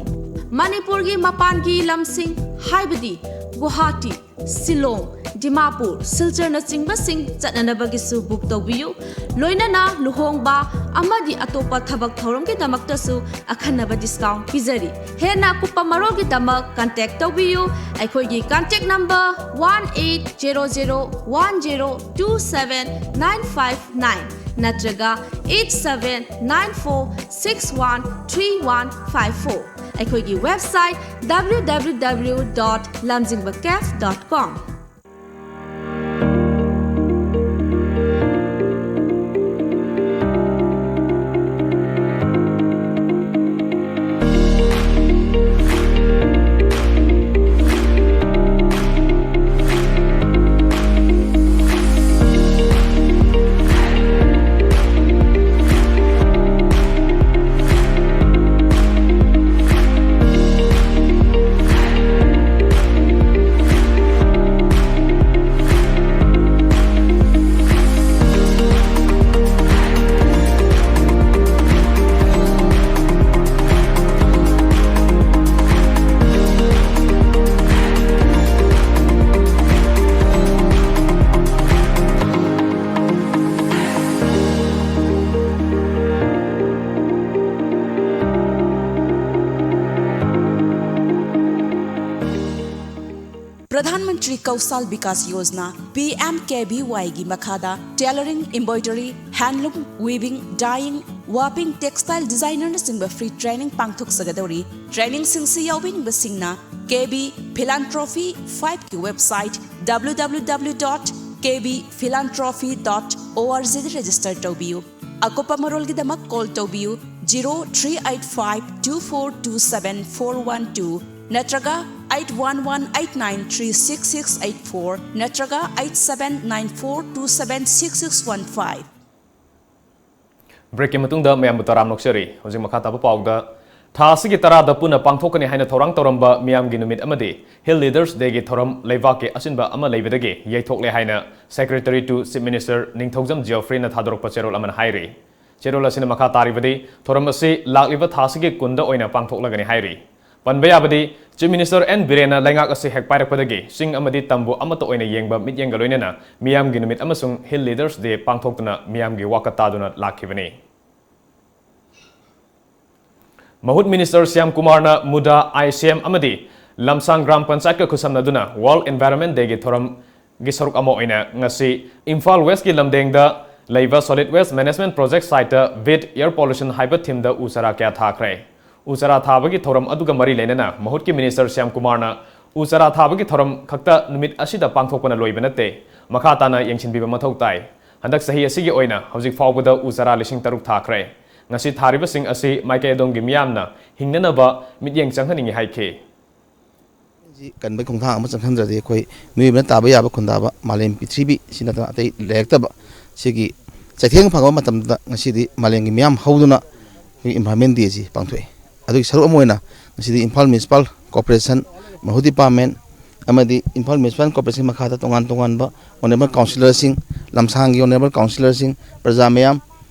ꯃꯅꯤꯄꯨꯔꯒꯤ ꯃꯄꯥꯟꯒꯤ ꯂꯝꯁꯤꯡ ꯍꯥꯏꯕꯗꯤ ꯒꯨꯋꯥꯍꯥꯇꯤ, ꯁꯤꯂꯣꯡ, ꯗꯤꯃꯥꯄꯨꯔ, ꯁꯤꯜꯆꯔꯅꯆꯤꯡꯕꯁꯤꯡ ꯆꯠꯅꯅꯕꯒꯤꯁꯨ book ꯇꯧꯕꯤꯌꯨ꯫ ꯂꯣꯏꯅꯅ ꯂꯨꯍꯣꯡꯕ ꯑꯃꯗꯤ ꯑꯇꯣꯞꯄ ꯊꯕꯛ ꯊꯧꯔꯝꯒꯤꯗꯃꯛꯇꯁꯨ ꯑꯈꯟꯅꯕ discount ꯄꯤꯖꯔꯤ꯫ ꯍꯦꯟꯅ ꯑꯀꯨꯞꯄ ꯃꯔꯣꯜꯒꯤꯗꯃꯛ contact ꯇꯧꯕꯤꯌꯨ꯫ ꯑꯩꯈꯣꯏꯒꯤ contact number one eight zero zero one zero two seven nine five nine ꯅꯠꯇ꯭ꯔꯒ eight seven nine four six one three one five four꯫ ꯑꯩꯈꯣꯏꯒꯤ website W W W dot lamjingba cab dot com꯫ Pradhan Mantri ꯀꯧꯁꯥꯜ Vikas Yojana, P M K V Y ꯒꯤ ꯃꯈꯥꯗ tailoring, embroidery, handloom, weaving, dyeing, warping, textile designer ꯅꯆꯤꯡꯕ free training ꯄꯥꯡꯊꯣꯛꯆꯒꯗꯧꯔꯤ꯫ Trainingꯁꯤꯡꯁꯤ ꯌꯥꯎꯕꯤꯅꯤꯡꯕꯁꯤꯡꯅ K V Philanthropy five ꯀꯤ website W W W dot K B philanthropy dot org ꯗ register ꯇꯧꯕꯤꯌꯨ꯫ ꯑꯀꯨꯞꯄ ꯃꯔꯣꯜꯒꯤꯗꯃꯛ call ꯇꯧꯕꯤꯌꯨ, zero three eight five two four two seven four one two ꯅꯠꯇ꯭ꯔꯒ eight one one eight nine three six six eight four ꯅꯠꯇ꯭ꯔꯒ eight seven nine four two seven six six one five꯫ Break ꯀꯤ ꯃꯇꯨꯡꯗ ꯃꯌꯥꯝꯕꯨ ꯇꯔꯥꯝꯅ ꯑꯣꯛꯆꯔꯤ꯫ ꯍꯧꯖꯤꯛ ꯃꯈꯥ ꯇꯥꯕ ꯄꯥꯎꯗ, ꯊꯥ ꯑꯁꯤꯒꯤ ꯇꯔꯥꯗ ꯄꯨꯟꯅ ꯄꯥꯡꯊꯣꯛꯀꯅꯤ ꯍꯥꯏꯅ ꯊꯧꯔꯥꯡ ꯇꯧꯔꯝꯕ ꯃꯤꯌꯥꯝꯒꯤ ꯅꯨꯃꯤꯠ ꯑꯃꯗꯤ Hill Leaders Day ꯒꯤ ꯊꯧꯔꯝ ꯂꯩꯕꯥꯛꯀꯤ ꯑꯁꯤꯟꯕ ꯑꯃ ꯂꯩꯕꯗꯒꯤ ꯌꯩꯊꯣꯛꯂꯦ ꯍꯥꯏꯅ Secretary to Chief Minister Ningthoujam Geoffrey ꯅ ꯊꯥꯗꯣꯔꯛꯄ ꯆꯦꯔꯣꯜ ꯑꯃꯅ ꯍꯥꯏꯔꯤ꯫ ꯆꯦꯔꯣꯜ ꯑꯁꯤꯅ ꯃꯈꯥ ꯇꯥꯔꯤꯕꯗꯤ, ꯊꯧꯔꯝ ꯑꯁꯤ ꯂꯥꯛꯂꯤꯕ ꯊꯥ ꯑꯁꯤꯒꯤ ꯀꯨꯟꯗ ꯑꯣꯏꯅ ꯄꯥꯡꯊꯣꯛꯂꯒꯅꯤ ꯍꯥꯏꯔꯤ꯫ ꯄꯟꯕ ꯌꯥꯕꯗꯤ, Chief Minister ꯑꯦꯟ ꯕꯤꯔꯦꯟꯅ ꯂꯩꯉꯥꯛ ꯑꯁꯤ ꯍꯦꯛ ꯄꯥꯏꯔꯛꯄꯗꯒꯤ ꯆꯤꯡ ꯑꯃꯗꯤ ꯇꯝꯕꯨ ꯑꯃꯠꯇ ꯑꯣꯏꯅ ꯌꯦꯡꯕ ꯃꯤꯠꯌꯦꯡꯒ ꯂꯣꯏꯅꯅ ꯃꯤꯌꯥꯝꯒꯤ ꯅꯨꯃꯤꯠ ꯑꯃꯁꯨꯡ Hill Leaders Day ꯄꯥꯡꯊꯣꯛꯇꯨꯅ ꯃꯤꯌꯥꯝꯒꯤ ꯋꯥꯀꯠ ꯇꯥꯗꯨꯅ ꯂꯥꯛꯈꯤꯕꯅꯤ꯫ ꯃꯍꯨꯠ Minister ꯁ꯭ꯌꯥꯝ ꯀꯨꯃꯥꯔꯅ ꯃꯨꯗꯥ, ꯑꯥꯏ ꯁꯤ ꯑꯦꯝ ꯑꯃꯗꯤ ꯂꯝꯁꯥꯡ ꯒ꯭ꯔꯥꯝ ꯄꯟꯆꯥꯌꯠꯀ ꯈꯨꯠꯁꯝꯅꯗꯨꯅ World Environment Day ꯒꯤ ꯊꯧꯔꯝꯒꯤ ꯁꯔꯨꯛ ꯑꯃ ꯑꯣꯏꯅ ꯉꯁꯤ ꯏꯝꯐꯥꯜ West ꯀꯤ ꯂꯝꯗꯦꯡꯗ ꯂꯩꯕ Solid Waste Management Project site ꯇ Beat Air Pollution ꯍꯥꯏꯕ theme ꯗ ꯎ ꯆꯥꯔꯥ ꯀꯌꯥ ꯊꯥꯈ꯭ꯔꯦ꯫ ꯎ ꯆꯥꯔꯥ ꯊꯥꯕꯒꯤ ꯊꯧꯔꯝ ꯑꯗꯨꯒ ꯃꯔꯤ ꯂꯩꯅꯅ ꯃꯍꯨꯠꯀꯤ Minister ꯁ꯭ꯌꯥꯝ ꯀꯨꯃꯥꯔꯅ ꯎ ꯆꯥꯔꯥ ꯊꯥꯕꯒꯤ ꯊꯧꯔꯝ ꯈꯛꯇ ꯅꯨꯃꯤꯠ ꯑꯁꯤꯗ ꯄꯥꯡꯊꯣꯛꯄꯅ ꯂꯣꯏꯕ ꯅꯠꯇꯦ, ꯃꯈꯥ ꯇꯥꯅ ꯌꯦꯡꯁꯤꯟꯕꯤꯕ ꯃꯊꯧ ꯇꯥꯏ꯫ ꯍꯟꯗꯛ ꯆꯍꯤ ꯑꯁꯤꯒꯤ ꯑꯣꯏꯅ ꯍꯧꯖꯤꯛ ꯐꯥꯎꯕꯗ ꯎ ꯆꯥꯔꯥ ꯂꯤꯁꯤꯡ ꯇꯔꯨꯛ ꯊꯥꯈ꯭ꯔꯦ꯫ ꯉꯁꯤ ꯊꯥꯔꯤꯕꯁꯤꯡ ꯑꯁꯤ ꯃꯥꯏꯀꯩ ꯑꯗꯣꯝꯒꯤ ꯃꯤꯌꯥꯝꯅ ꯍꯤꯡꯅꯅꯕ ꯃꯤꯠꯌꯦꯡ ꯆꯪꯍꯟꯅꯤꯡꯏ ꯍꯥꯏꯈꯤ꯫ ꯁꯤ ꯀꯟꯕꯒꯤ ꯈꯣꯡꯊꯥꯡ ꯑꯃ ꯆꯪꯍꯟꯗ꯭ꯔꯗꯤ ꯑꯩꯈꯣꯏ ꯃꯤꯑꯣꯏꯕꯅ ꯇꯥꯕ ꯌꯥꯕ ꯈꯨꯟꯗꯥꯕ ꯃꯥꯂꯦꯝ ꯄ꯭ꯔꯤꯊꯤꯕꯤ ꯁꯤ ꯅꯠꯇꯅ ꯑꯇꯩ ꯂꯩꯔꯛꯇꯕ꯫ ꯁꯤꯒꯤ ꯆꯩꯊꯦꯡ ꯐꯪꯕ ꯃꯇꯝꯗ ꯉꯁꯤꯗꯤ ꯃꯥꯂꯦꯝꯒꯤ ꯃꯤꯌꯥꯝ ꯍꯧꯗꯨꯅ ꯑꯩꯈꯣꯏꯒꯤ Environment Day ꯑꯁꯤ ꯄꯥꯡꯊꯣꯛꯏ꯫ ꯑꯗꯨꯒꯤ ꯁꯔꯨꯛ ꯑꯃ ꯑꯣꯏꯅ ꯉꯁꯤꯗꯤ ꯏꯝꯐꯥꯜ Municipal Corporation, ꯃꯍꯨꯠ department ꯑꯃꯗꯤ ꯏꯝꯐꯥꯜ Municipal Corporation ꯃꯈꯥꯗ ꯇꯣꯉꯥꯟ ꯇꯣꯉꯥꯟꯕ honourable councillorꯁꯤꯡ, ꯂꯝꯁꯥꯡꯒꯤ honourable councillorꯁꯤꯡ, ꯄ꯭ꯔꯖꯥ ꯃꯌꯥꯝ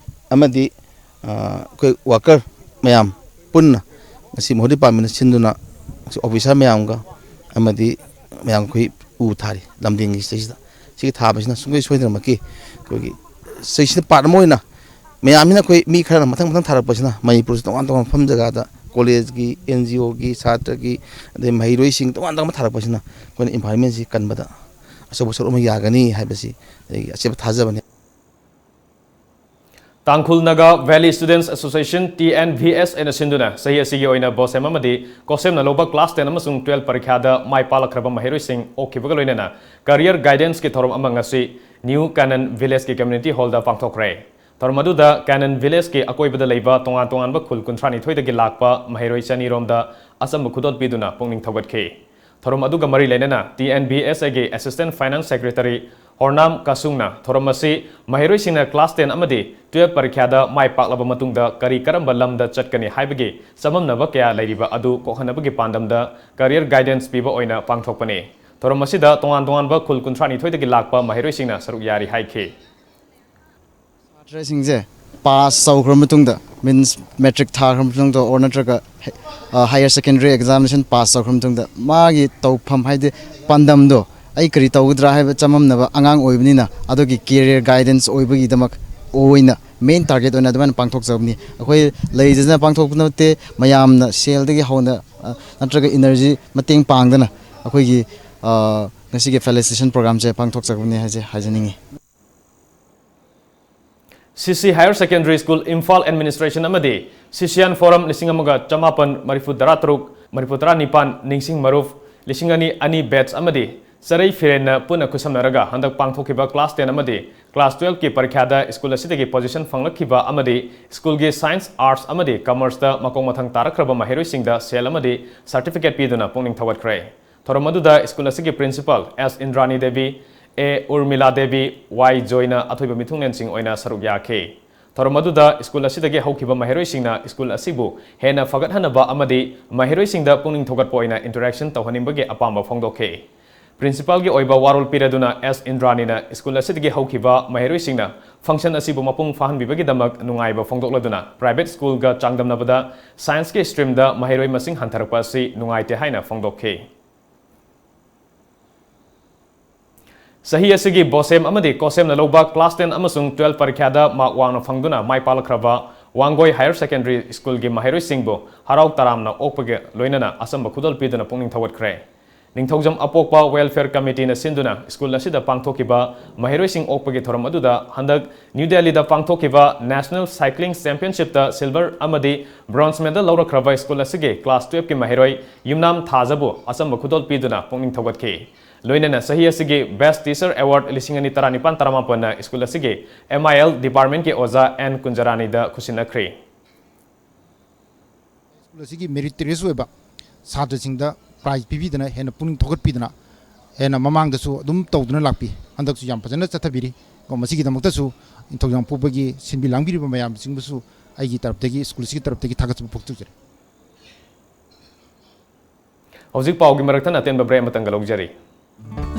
ꯑꯃꯗꯤ ꯑ, ꯑꯩꯈꯣꯏ worker ꯃꯌꯥꯝ ꯄꯨꯟꯅ ꯉꯁꯤ ꯃꯍꯨꯠ departmentꯅ ꯁꯤꯟꯗꯨꯅ officer ꯃꯌꯥꯝꯒ ꯑꯃꯗꯤ ꯃꯌꯥꯝ ꯑꯩꯈꯣꯏ ꯎ ꯊꯥꯔꯤ ꯂꯝꯗꯤꯡꯒꯤ ꯁꯤꯗꯩꯁꯤꯗ꯫ ꯁꯤꯒꯤ ꯊꯥꯕꯁꯤꯅ ꯁꯨꯡꯁꯣꯏ ꯁꯣꯏꯗꯅꯃꯛꯀꯤ ꯑꯩꯈꯣꯏꯒꯤ ꯁꯤꯗꯩꯁꯤꯗ part ꯑꯃ ꯑꯣꯏꯅ ꯃꯌꯥꯝꯁꯤꯅ ꯑꯩꯈꯣꯏ ꯃꯤ ꯈꯔꯅ ꯃꯊꯪ ꯃꯊꯪ ꯊꯥꯔꯛꯄꯁꯤꯅ ꯃꯅꯤꯄꯨꯔꯁꯤ ꯇꯣꯉꯥꯟ ꯇꯣꯉꯥꯟꯕ ꯃꯐꯝ ꯖꯒꯥꯗ collegeꯀꯤ, NGOꯒꯤ, ꯁꯥꯇ꯭ꯔꯒꯤ, ꯑꯗꯩ ꯃꯍꯩꯔꯣꯏꯁꯤꯡ ꯇꯣꯉꯥꯟ ꯇꯣꯉꯥꯟꯕ ꯊꯥꯔꯛꯄꯁꯤꯅ ꯑꯩꯈꯣꯏꯅ environmentꯁꯤ ꯀꯟꯕꯗ ꯑꯆꯧꯕ ꯁꯔꯨꯛ ꯑꯃ ꯌꯥꯒꯅꯤ ꯍꯥꯏꯕꯁꯤ ꯑꯩꯒꯤ ꯑꯆꯦꯠꯄ ꯊꯥꯖꯕꯅꯤ꯫ Tangkhul Naga Valley Students Association, T N V S, ꯑꯩꯅ ꯁꯤꯟꯗꯨꯅ ꯆꯍꯤ ꯑꯁꯤꯒꯤ ꯑꯣꯏꯅ ꯕꯣꯁꯦꯝ ꯑꯃꯗꯤ ꯀꯣꯁꯦꯝꯅ ꯂꯧꯕ ꯀ꯭ꯂꯥꯁ ꯇꯦꯟ ꯑꯃꯁꯨꯡ ꯇꯨꯋꯦꯜꯐ ꯄꯔꯤꯈ꯭ꯌꯥꯗ ꯃꯥꯏ ꯄꯥꯛꯂꯛꯈ꯭ꯔꯕ ꯃꯍꯩꯔꯣꯏꯁꯤꯡ ꯑꯣꯛꯈꯤꯕꯒ ꯂꯣꯏꯅꯅ ꯀꯔꯤꯌꯔ ꯒꯥꯏꯗꯦꯟꯁꯀꯤ ꯊꯧꯔꯝ ꯑꯃ ꯉꯁꯤ ꯅ꯭ꯌꯨ ꯀꯥꯅꯟ ꯚꯤꯂꯦꯖꯀꯤ ꯀꯝꯃ꯭ꯌꯨꯅꯤꯇꯤ ꯍꯣꯜꯗ ꯄꯥꯡꯊꯣꯛꯈ꯭ꯔꯦ꯫ ꯊꯧꯔꯝ ꯑꯗꯨꯗ ꯀꯥꯅꯟ ꯚꯤꯂꯦꯖꯀꯤ ꯑꯀꯣꯏꯕꯗ ꯂꯩꯕ ꯇꯣꯉꯥꯟ ꯇꯣꯉꯥꯟꯕ ꯈꯨꯜ ꯀꯨꯟꯊ꯭ꯔꯥ ꯅꯤꯊꯣꯏꯗꯒꯤ ꯂꯥꯛꯄ ꯃꯍꯩꯔꯣꯏ ꯆꯅꯤꯔꯣꯝꯗ ꯑꯆꯝꯕ ꯈꯨꯗꯣꯜ ꯄꯤꯗꯨꯅ ꯄꯨꯛꯅꯤꯡ ꯊꯧꯒꯠꯈꯤ꯫ ꯊꯧꯔꯝ ꯑꯗꯨꯒ ꯃꯔꯤ ꯂꯩꯅꯅ T N V S Aꯒꯤ Assistant Finance Secretary ꯍꯣꯔꯅꯥꯝ ꯀꯥꯁꯨꯡꯅ ꯊꯧꯔꯝ ꯑꯁꯤ ꯃꯍꯩꯔꯣꯏꯁꯤꯡꯅ ꯀ꯭ꯂꯥꯁ ꯇꯦꯟ ꯑꯃꯗꯤ ꯇꯨꯋꯦꯜꯐ ꯄꯔꯤꯈ꯭ꯌꯥꯗ ꯃꯥꯏ ꯄꯥꯛꯂꯕ ꯃꯇꯨꯡꯗ ꯀꯔꯤ ꯀꯔꯝꯕ ꯂꯝꯗ ꯆꯠꯀꯅꯤ ꯍꯥꯏꯕꯒꯤ ꯆꯃꯝꯅꯕ ꯀꯌꯥ ꯂꯩꯔꯤꯕ ꯑꯗꯨ ꯀꯣꯛꯍꯟꯅꯕꯒꯤ ꯄꯥꯟꯗꯝꯗ ꯀꯔꯤꯌꯔ ꯒꯥꯏꯗꯦꯟꯁ ꯄꯤꯕ ꯑꯣꯏꯅ ꯄꯥꯡꯊꯣꯛꯄꯅꯤ꯫ ꯊꯧꯔꯝ ꯑꯁꯤꯗ ꯇꯣꯉꯥꯟ ꯇꯣꯉꯥꯟꯕ ꯈꯨꯜ ꯀꯨꯟꯊ꯭ꯔꯥ ꯅꯤꯊꯣꯏꯗꯒꯤ ꯂꯥꯛꯄ ꯃꯍꯩꯔꯣꯏꯁꯤꯡꯅ ꯁꯔꯨꯛ ꯌꯥꯔꯤ ꯍꯥꯏꯈꯤ꯫ ꯁꯥꯇ꯭ꯔꯁꯤꯡꯁꯦ ꯄꯥꯁ ꯇꯧꯈ꯭ꯔ ꯃꯇꯨꯡꯗ, ꯃꯤꯟꯁ ꯃꯦꯇ꯭ꯔꯤꯛ ꯊꯥꯈ꯭ꯔ ꯃꯇꯨꯡꯗ ꯑꯣꯔ ꯅꯠꯇ꯭ꯔꯒ ꯍꯥꯏꯌꯔ ꯁꯦꯀꯦꯟꯗꯔꯤ ꯑꯦꯛꯖꯥꯃꯤꯅꯦꯁꯟ ꯄꯥꯁ ꯇꯧꯈ꯭ꯔ ꯃꯇꯨꯡꯗ ꯃꯥꯒꯤ ꯇꯧꯐꯝ, ꯍꯥꯏꯗꯤ ꯄꯥꯟꯗꯝꯗꯣ ꯑꯩ ꯀꯔꯤ ꯇꯧꯒꯗ꯭ꯔꯥ ꯍꯥꯏꯕ ꯆꯃꯝꯅꯕ ꯑꯉꯥꯡ ꯑꯣꯏꯕꯅꯤꯅ, ꯑꯗꯨꯒꯤ ꯀꯦꯔꯤꯌꯔ ꯒꯥꯏꯗꯦꯟꯁ ꯑꯣꯏꯕꯒꯤꯗꯃꯛ ꯑꯣꯏꯅ ꯃꯦꯟ ꯇꯥꯔꯒꯦꯠ ꯑꯣꯏꯅ ꯑꯗꯨꯃꯥꯏꯅ ꯄꯥꯡꯊꯣꯛꯆꯕꯅꯤ꯫ ꯑꯩꯈꯣꯏ ꯂꯩꯖꯗꯅ ꯄꯥꯡꯊꯣꯛꯄ ꯅꯠꯇꯦ, ꯃꯌꯥꯝꯅ ꯁꯦꯜꯗꯒꯤ ꯍꯧꯅ, ꯑ, ꯅꯠꯇ꯭ꯔꯒ ꯏꯅꯔꯖꯤ ꯃꯇꯦꯡ ꯄꯥꯡꯗꯅ ꯑꯩꯈꯣꯏꯒꯤ, ꯑ, ꯉꯁꯤꯒꯤ ꯐꯦꯂꯤꯁꯤꯇꯦꯁꯟ ꯄ꯭ꯔꯣꯒ꯭ꯔꯥꯝꯁꯦ ꯄꯥꯡꯊꯣꯛꯆꯕꯅꯤ ꯍꯥꯏꯁꯦ ꯍꯥꯏꯖꯅꯤꯡꯉꯤ꯫ C C Higher Secondary School Imphal Administration ꯑꯃꯗꯤ Sisyan Forum ꯂꯤꯁꯤꯡ ꯑꯃꯒ ꯆꯃꯥꯄꯟ ꯃꯔꯤꯐꯨ ꯇꯔꯥ ꯇꯔꯨꯛ, ꯃꯔꯤꯐꯨ ꯇꯔꯥ ꯅꯤꯄꯥꯟ, ꯅꯤꯡꯁꯤꯡ ꯃꯔꯨꯞ ꯂꯤꯁꯤꯡ ꯑꯅꯤ ꯑꯅꯤ batch ꯑꯃꯗꯤ ꯆꯔꯩ ꯐꯤꯔꯦꯟꯅ ꯄꯨꯟꯅ ꯈꯨꯠꯁꯝꯅꯔꯒ ꯍꯟꯗꯛ ꯄꯥꯡꯊꯣꯛꯈꯤꯕ ꯀ꯭ꯂꯥꯁ ꯇꯦꯟ ꯑꯃꯗꯤ ꯀ꯭ꯂꯥꯁ ꯇꯨꯋꯦꯜꯐꯀꯤ ꯄꯔꯤꯈ꯭ꯌꯥꯗ ꯁ꯭ꯀꯨꯜ ꯑꯁꯤꯗꯒꯤ ꯄꯣꯖꯤꯁꯟ ꯐꯪꯂꯛꯈꯤꯕ ꯑꯃꯗꯤ ꯁ꯭ꯀꯨꯜꯒꯤ ꯁꯥꯏꯟꯁ, ꯑꯥꯔꯠꯁ ꯑꯃꯗꯤ ꯀꯃꯔꯁꯇ ꯃꯈꯣꯡ ꯃꯊꯪ ꯇꯥꯔꯛꯈ꯭ꯔꯕ ꯃꯍꯩꯔꯣꯏꯁꯤꯡꯗ ꯁꯦꯜ ꯑꯃꯗꯤ ꯁꯥꯔꯇꯤꯐꯤꯀꯦꯠ ꯄꯤꯗꯨꯅ ꯄꯨꯛꯅꯤꯡ ꯊꯧꯒꯠꯈ꯭ꯔꯦ꯫ ꯊꯧꯔꯝ ꯑꯗꯨꯗ ꯁ꯭ꯀꯨꯜ ꯑꯁꯤꯒꯤ ꯄ꯭ꯔꯤꯟꯁꯤꯄꯥꯜ ꯑꯦꯁ ꯏꯟꯗ꯭ꯔꯥꯅꯤ ꯗꯦꯕꯤ, ꯑꯦ ꯎꯔꯃꯤꯂꯥ ꯗꯦꯕꯤ, ꯋꯥꯏ ꯖꯣꯏꯅ ꯑꯊꯣꯏꯕ ꯃꯤꯊꯨꯡꯂꯦꯟꯁꯤꯡ ꯑꯣꯏꯅ ꯁꯔꯨꯛ ꯌꯥꯈꯤ꯫ ꯊꯧꯔꯝ ꯑꯗꯨꯗ ꯁ꯭ꯀꯨꯜ ꯑꯁꯤꯗꯒꯤ ꯍꯧꯈꯤꯕ ꯃꯍꯩꯔꯣꯏꯁꯤꯡꯅ ꯁ꯭ꯀꯨꯜ ꯑꯁꯤꯕꯨ ꯍꯦꯟꯅ ꯐꯒꯠꯍꯟꯅꯕ ꯑꯃꯗꯤ ꯃꯍꯩꯔꯣꯏꯁꯤꯡꯗ ꯄꯨꯛꯅꯤꯡ ꯊꯧꯒꯠꯄ ꯑꯣꯏꯅ ꯏꯟꯇꯔꯦꯛꯁꯟ ꯇꯧꯍꯟꯅꯤꯡꯕꯒꯤ ꯑꯄꯥꯝꯕ ꯐꯣꯡꯗꯣꯛꯈꯤ꯫ ꯄ꯭ꯔꯤꯟꯁꯤꯄꯥꯜꯒꯤ ꯑꯣꯏꯕ ꯋꯥꯔꯣꯜ ꯄꯤꯔꯗꯨꯅ ꯑꯦꯁ ꯏꯟꯗ꯭ꯔꯥꯅꯤꯅ ꯁ꯭ꯀꯨꯜ ꯑꯁꯤꯗꯒꯤ ꯍꯧꯈꯤꯕ ꯃꯍꯩꯔꯣꯏꯁꯤꯡꯅ ꯐꯪꯁꯟ ꯑꯁꯤꯕꯨ ꯃꯄꯨꯡ ꯐꯥꯍꯟꯕꯤꯕꯒꯤꯗꯃꯛ ꯅꯨꯡꯉꯥꯏꯕ ꯐꯣꯡꯗꯣꯛꯂꯗꯨꯅ ꯄ꯭ꯔꯥꯏꯚꯦꯠ ꯁ꯭ꯀꯨꯜꯒ ꯆꯥꯡꯗꯝꯅꯕꯗ ꯁꯥꯏꯟꯁꯀꯤ ꯁ꯭ꯇ꯭ꯔꯤꯝꯗ ꯃꯍꯩꯔꯣꯏ ꯃꯁꯤꯡ ꯍꯟꯊꯔꯛꯄ ꯑꯁꯤ ꯅꯨꯡꯉꯥꯏꯇꯦ ꯍꯥꯏꯅ ꯐꯣꯡꯗꯣꯛꯈꯤ꯫ ꯆꯍꯤ ꯑꯁꯤꯒꯤ ꯕꯣꯁꯦꯝ ꯑꯃꯗꯤ ꯀꯣꯁꯦꯝꯅ ꯂꯧꯕ ꯀ꯭ꯂꯥꯁ ꯇꯦꯟ ꯑꯃꯁꯨꯡ ꯇꯨꯋꯦꯜꯐ ꯄꯔꯤꯈ꯭ꯌꯥꯗ ꯃꯥꯔꯛ ꯋꯥꯡꯅ ꯐꯪꯗꯨꯅ ꯃꯥꯏ ꯄꯥꯛꯂꯛꯈ꯭ꯔꯕ ꯋꯥꯡꯒꯣꯏ ꯍꯥꯌꯔ ꯁꯦꯀꯦꯟꯗꯔꯤ ꯁ꯭ꯀꯨꯜꯒꯤ ꯃꯍꯩꯔꯣꯏꯁꯤꯡꯕꯨ ꯍꯔꯥꯎ ꯇꯔꯥꯝꯅ ꯑꯣꯛꯄꯒ ꯂꯣꯏꯅꯅ ꯑꯆꯝꯕ ꯈꯨꯗꯣꯜ ꯄꯤꯗꯨꯅ ꯄꯨꯛꯅꯤꯡ ꯊꯧꯒꯠꯈ꯭ꯔꯦ꯫ ꯅꯤꯡꯊꯧꯖꯝ ꯑꯄꯣꯛꯄ Welfare Committeeꯅ ꯁꯤꯟꯗꯨꯅ ꯁ꯭ꯀꯨꯜ ꯑꯁꯤꯗ ꯄꯥꯡꯊꯣꯛꯈꯤꯕ ꯃꯍꯩꯔꯣꯏꯁꯤꯡ ꯑꯣꯛꯄꯒꯤ ꯊꯧꯔꯝ ꯑꯗꯨꯗ ꯍꯟꯗꯛ ꯅ꯭ꯌꯨ ꯗꯦꯜꯂꯤꯗ ꯄꯥꯡꯊꯣꯛꯈꯤꯕ National Cycling Championshipꯇ silver ꯑꯃꯗꯤ bronze medal ꯂꯧꯔꯛꯈ꯭ꯔꯕ ꯁ꯭ꯀꯨꯜ ꯑꯁꯤꯒꯤ class twelveꯀꯤ ꯃꯍꯩꯔꯣꯏ ꯌꯨꯝꯅꯥꯝ ꯊꯥꯖꯕꯨ ꯑꯆꯝꯕ ꯈꯨꯗꯣꯜ ꯄꯤꯗꯨꯅ ꯄꯨꯛꯅꯤꯡ ꯊꯧꯒꯠꯈꯤ꯫ ꯂꯣꯏꯅꯅ ꯆꯍꯤ ꯑꯁꯤꯒꯤ Best Teacher Award ꯂꯤꯁꯤꯡ ꯑꯅꯤ ꯇꯔꯥꯅꯤꯄꯥꯟ ꯇꯔꯥꯃꯥꯄꯟꯅ ꯁ꯭ꯀꯨꯜ ꯑꯁꯤꯒꯤ M I L departmentꯀꯤ ꯑꯣꯖꯥ ꯑꯦꯟ ꯀꯨꯟꯖꯔꯥꯅꯤꯗ ꯈꯨꯠꯁꯤꯟꯅꯈ꯭ꯔꯤ꯫ ꯁ꯭ꯀꯨꯜ ꯑꯁꯤꯒꯤ meritorious ꯑꯣꯏꯕ ꯁꯥꯇ꯭ꯔꯁꯤꯡꯗ prize ꯄꯤꯕꯤꯗꯅ ꯍꯦꯟꯅ ꯄꯨꯛꯅꯤꯡ ꯊꯧꯒꯠꯄꯤꯗꯅ ꯍꯦꯟꯅ ꯃꯃꯥꯡꯗꯁꯨ ꯑꯗꯨꯝ ꯇꯧꯗꯨꯅ ꯂꯥꯛꯄꯤ꯫ ꯍꯟꯗꯛꯁꯨ ꯌꯥꯝ ꯐꯖꯅ ꯆꯠꯊꯕꯤꯔꯤ꯫ ꯀꯣ, ꯃꯁꯤꯒꯤꯗꯃꯛꯇꯁꯨ ꯅꯤꯡꯊꯧꯖꯝ ꯄꯣꯛꯄꯒꯤ ꯁꯤꯟꯕꯤ ꯂꯥꯡꯕꯤꯔꯤꯕ ꯃꯌꯥꯝꯁꯤꯡꯕꯨꯁꯨ ꯑꯩꯒꯤ ꯇꯔꯞꯇꯒꯤ, ꯁ꯭ꯀꯨꯜ ꯑꯁꯤꯒꯤ ꯇꯔꯞꯇꯒꯤ ꯊꯥꯒꯠꯆꯕ ꯐꯣꯡꯗꯣꯛꯆꯔꯤ꯫ ꯍꯧꯖꯤꯛ ꯄꯥꯎꯒꯤ ꯃꯔꯛꯇ ꯑꯇꯦꯟꯕ break ꯑꯃꯇꯪꯒ ꯂꯧꯖꯔꯤ꯫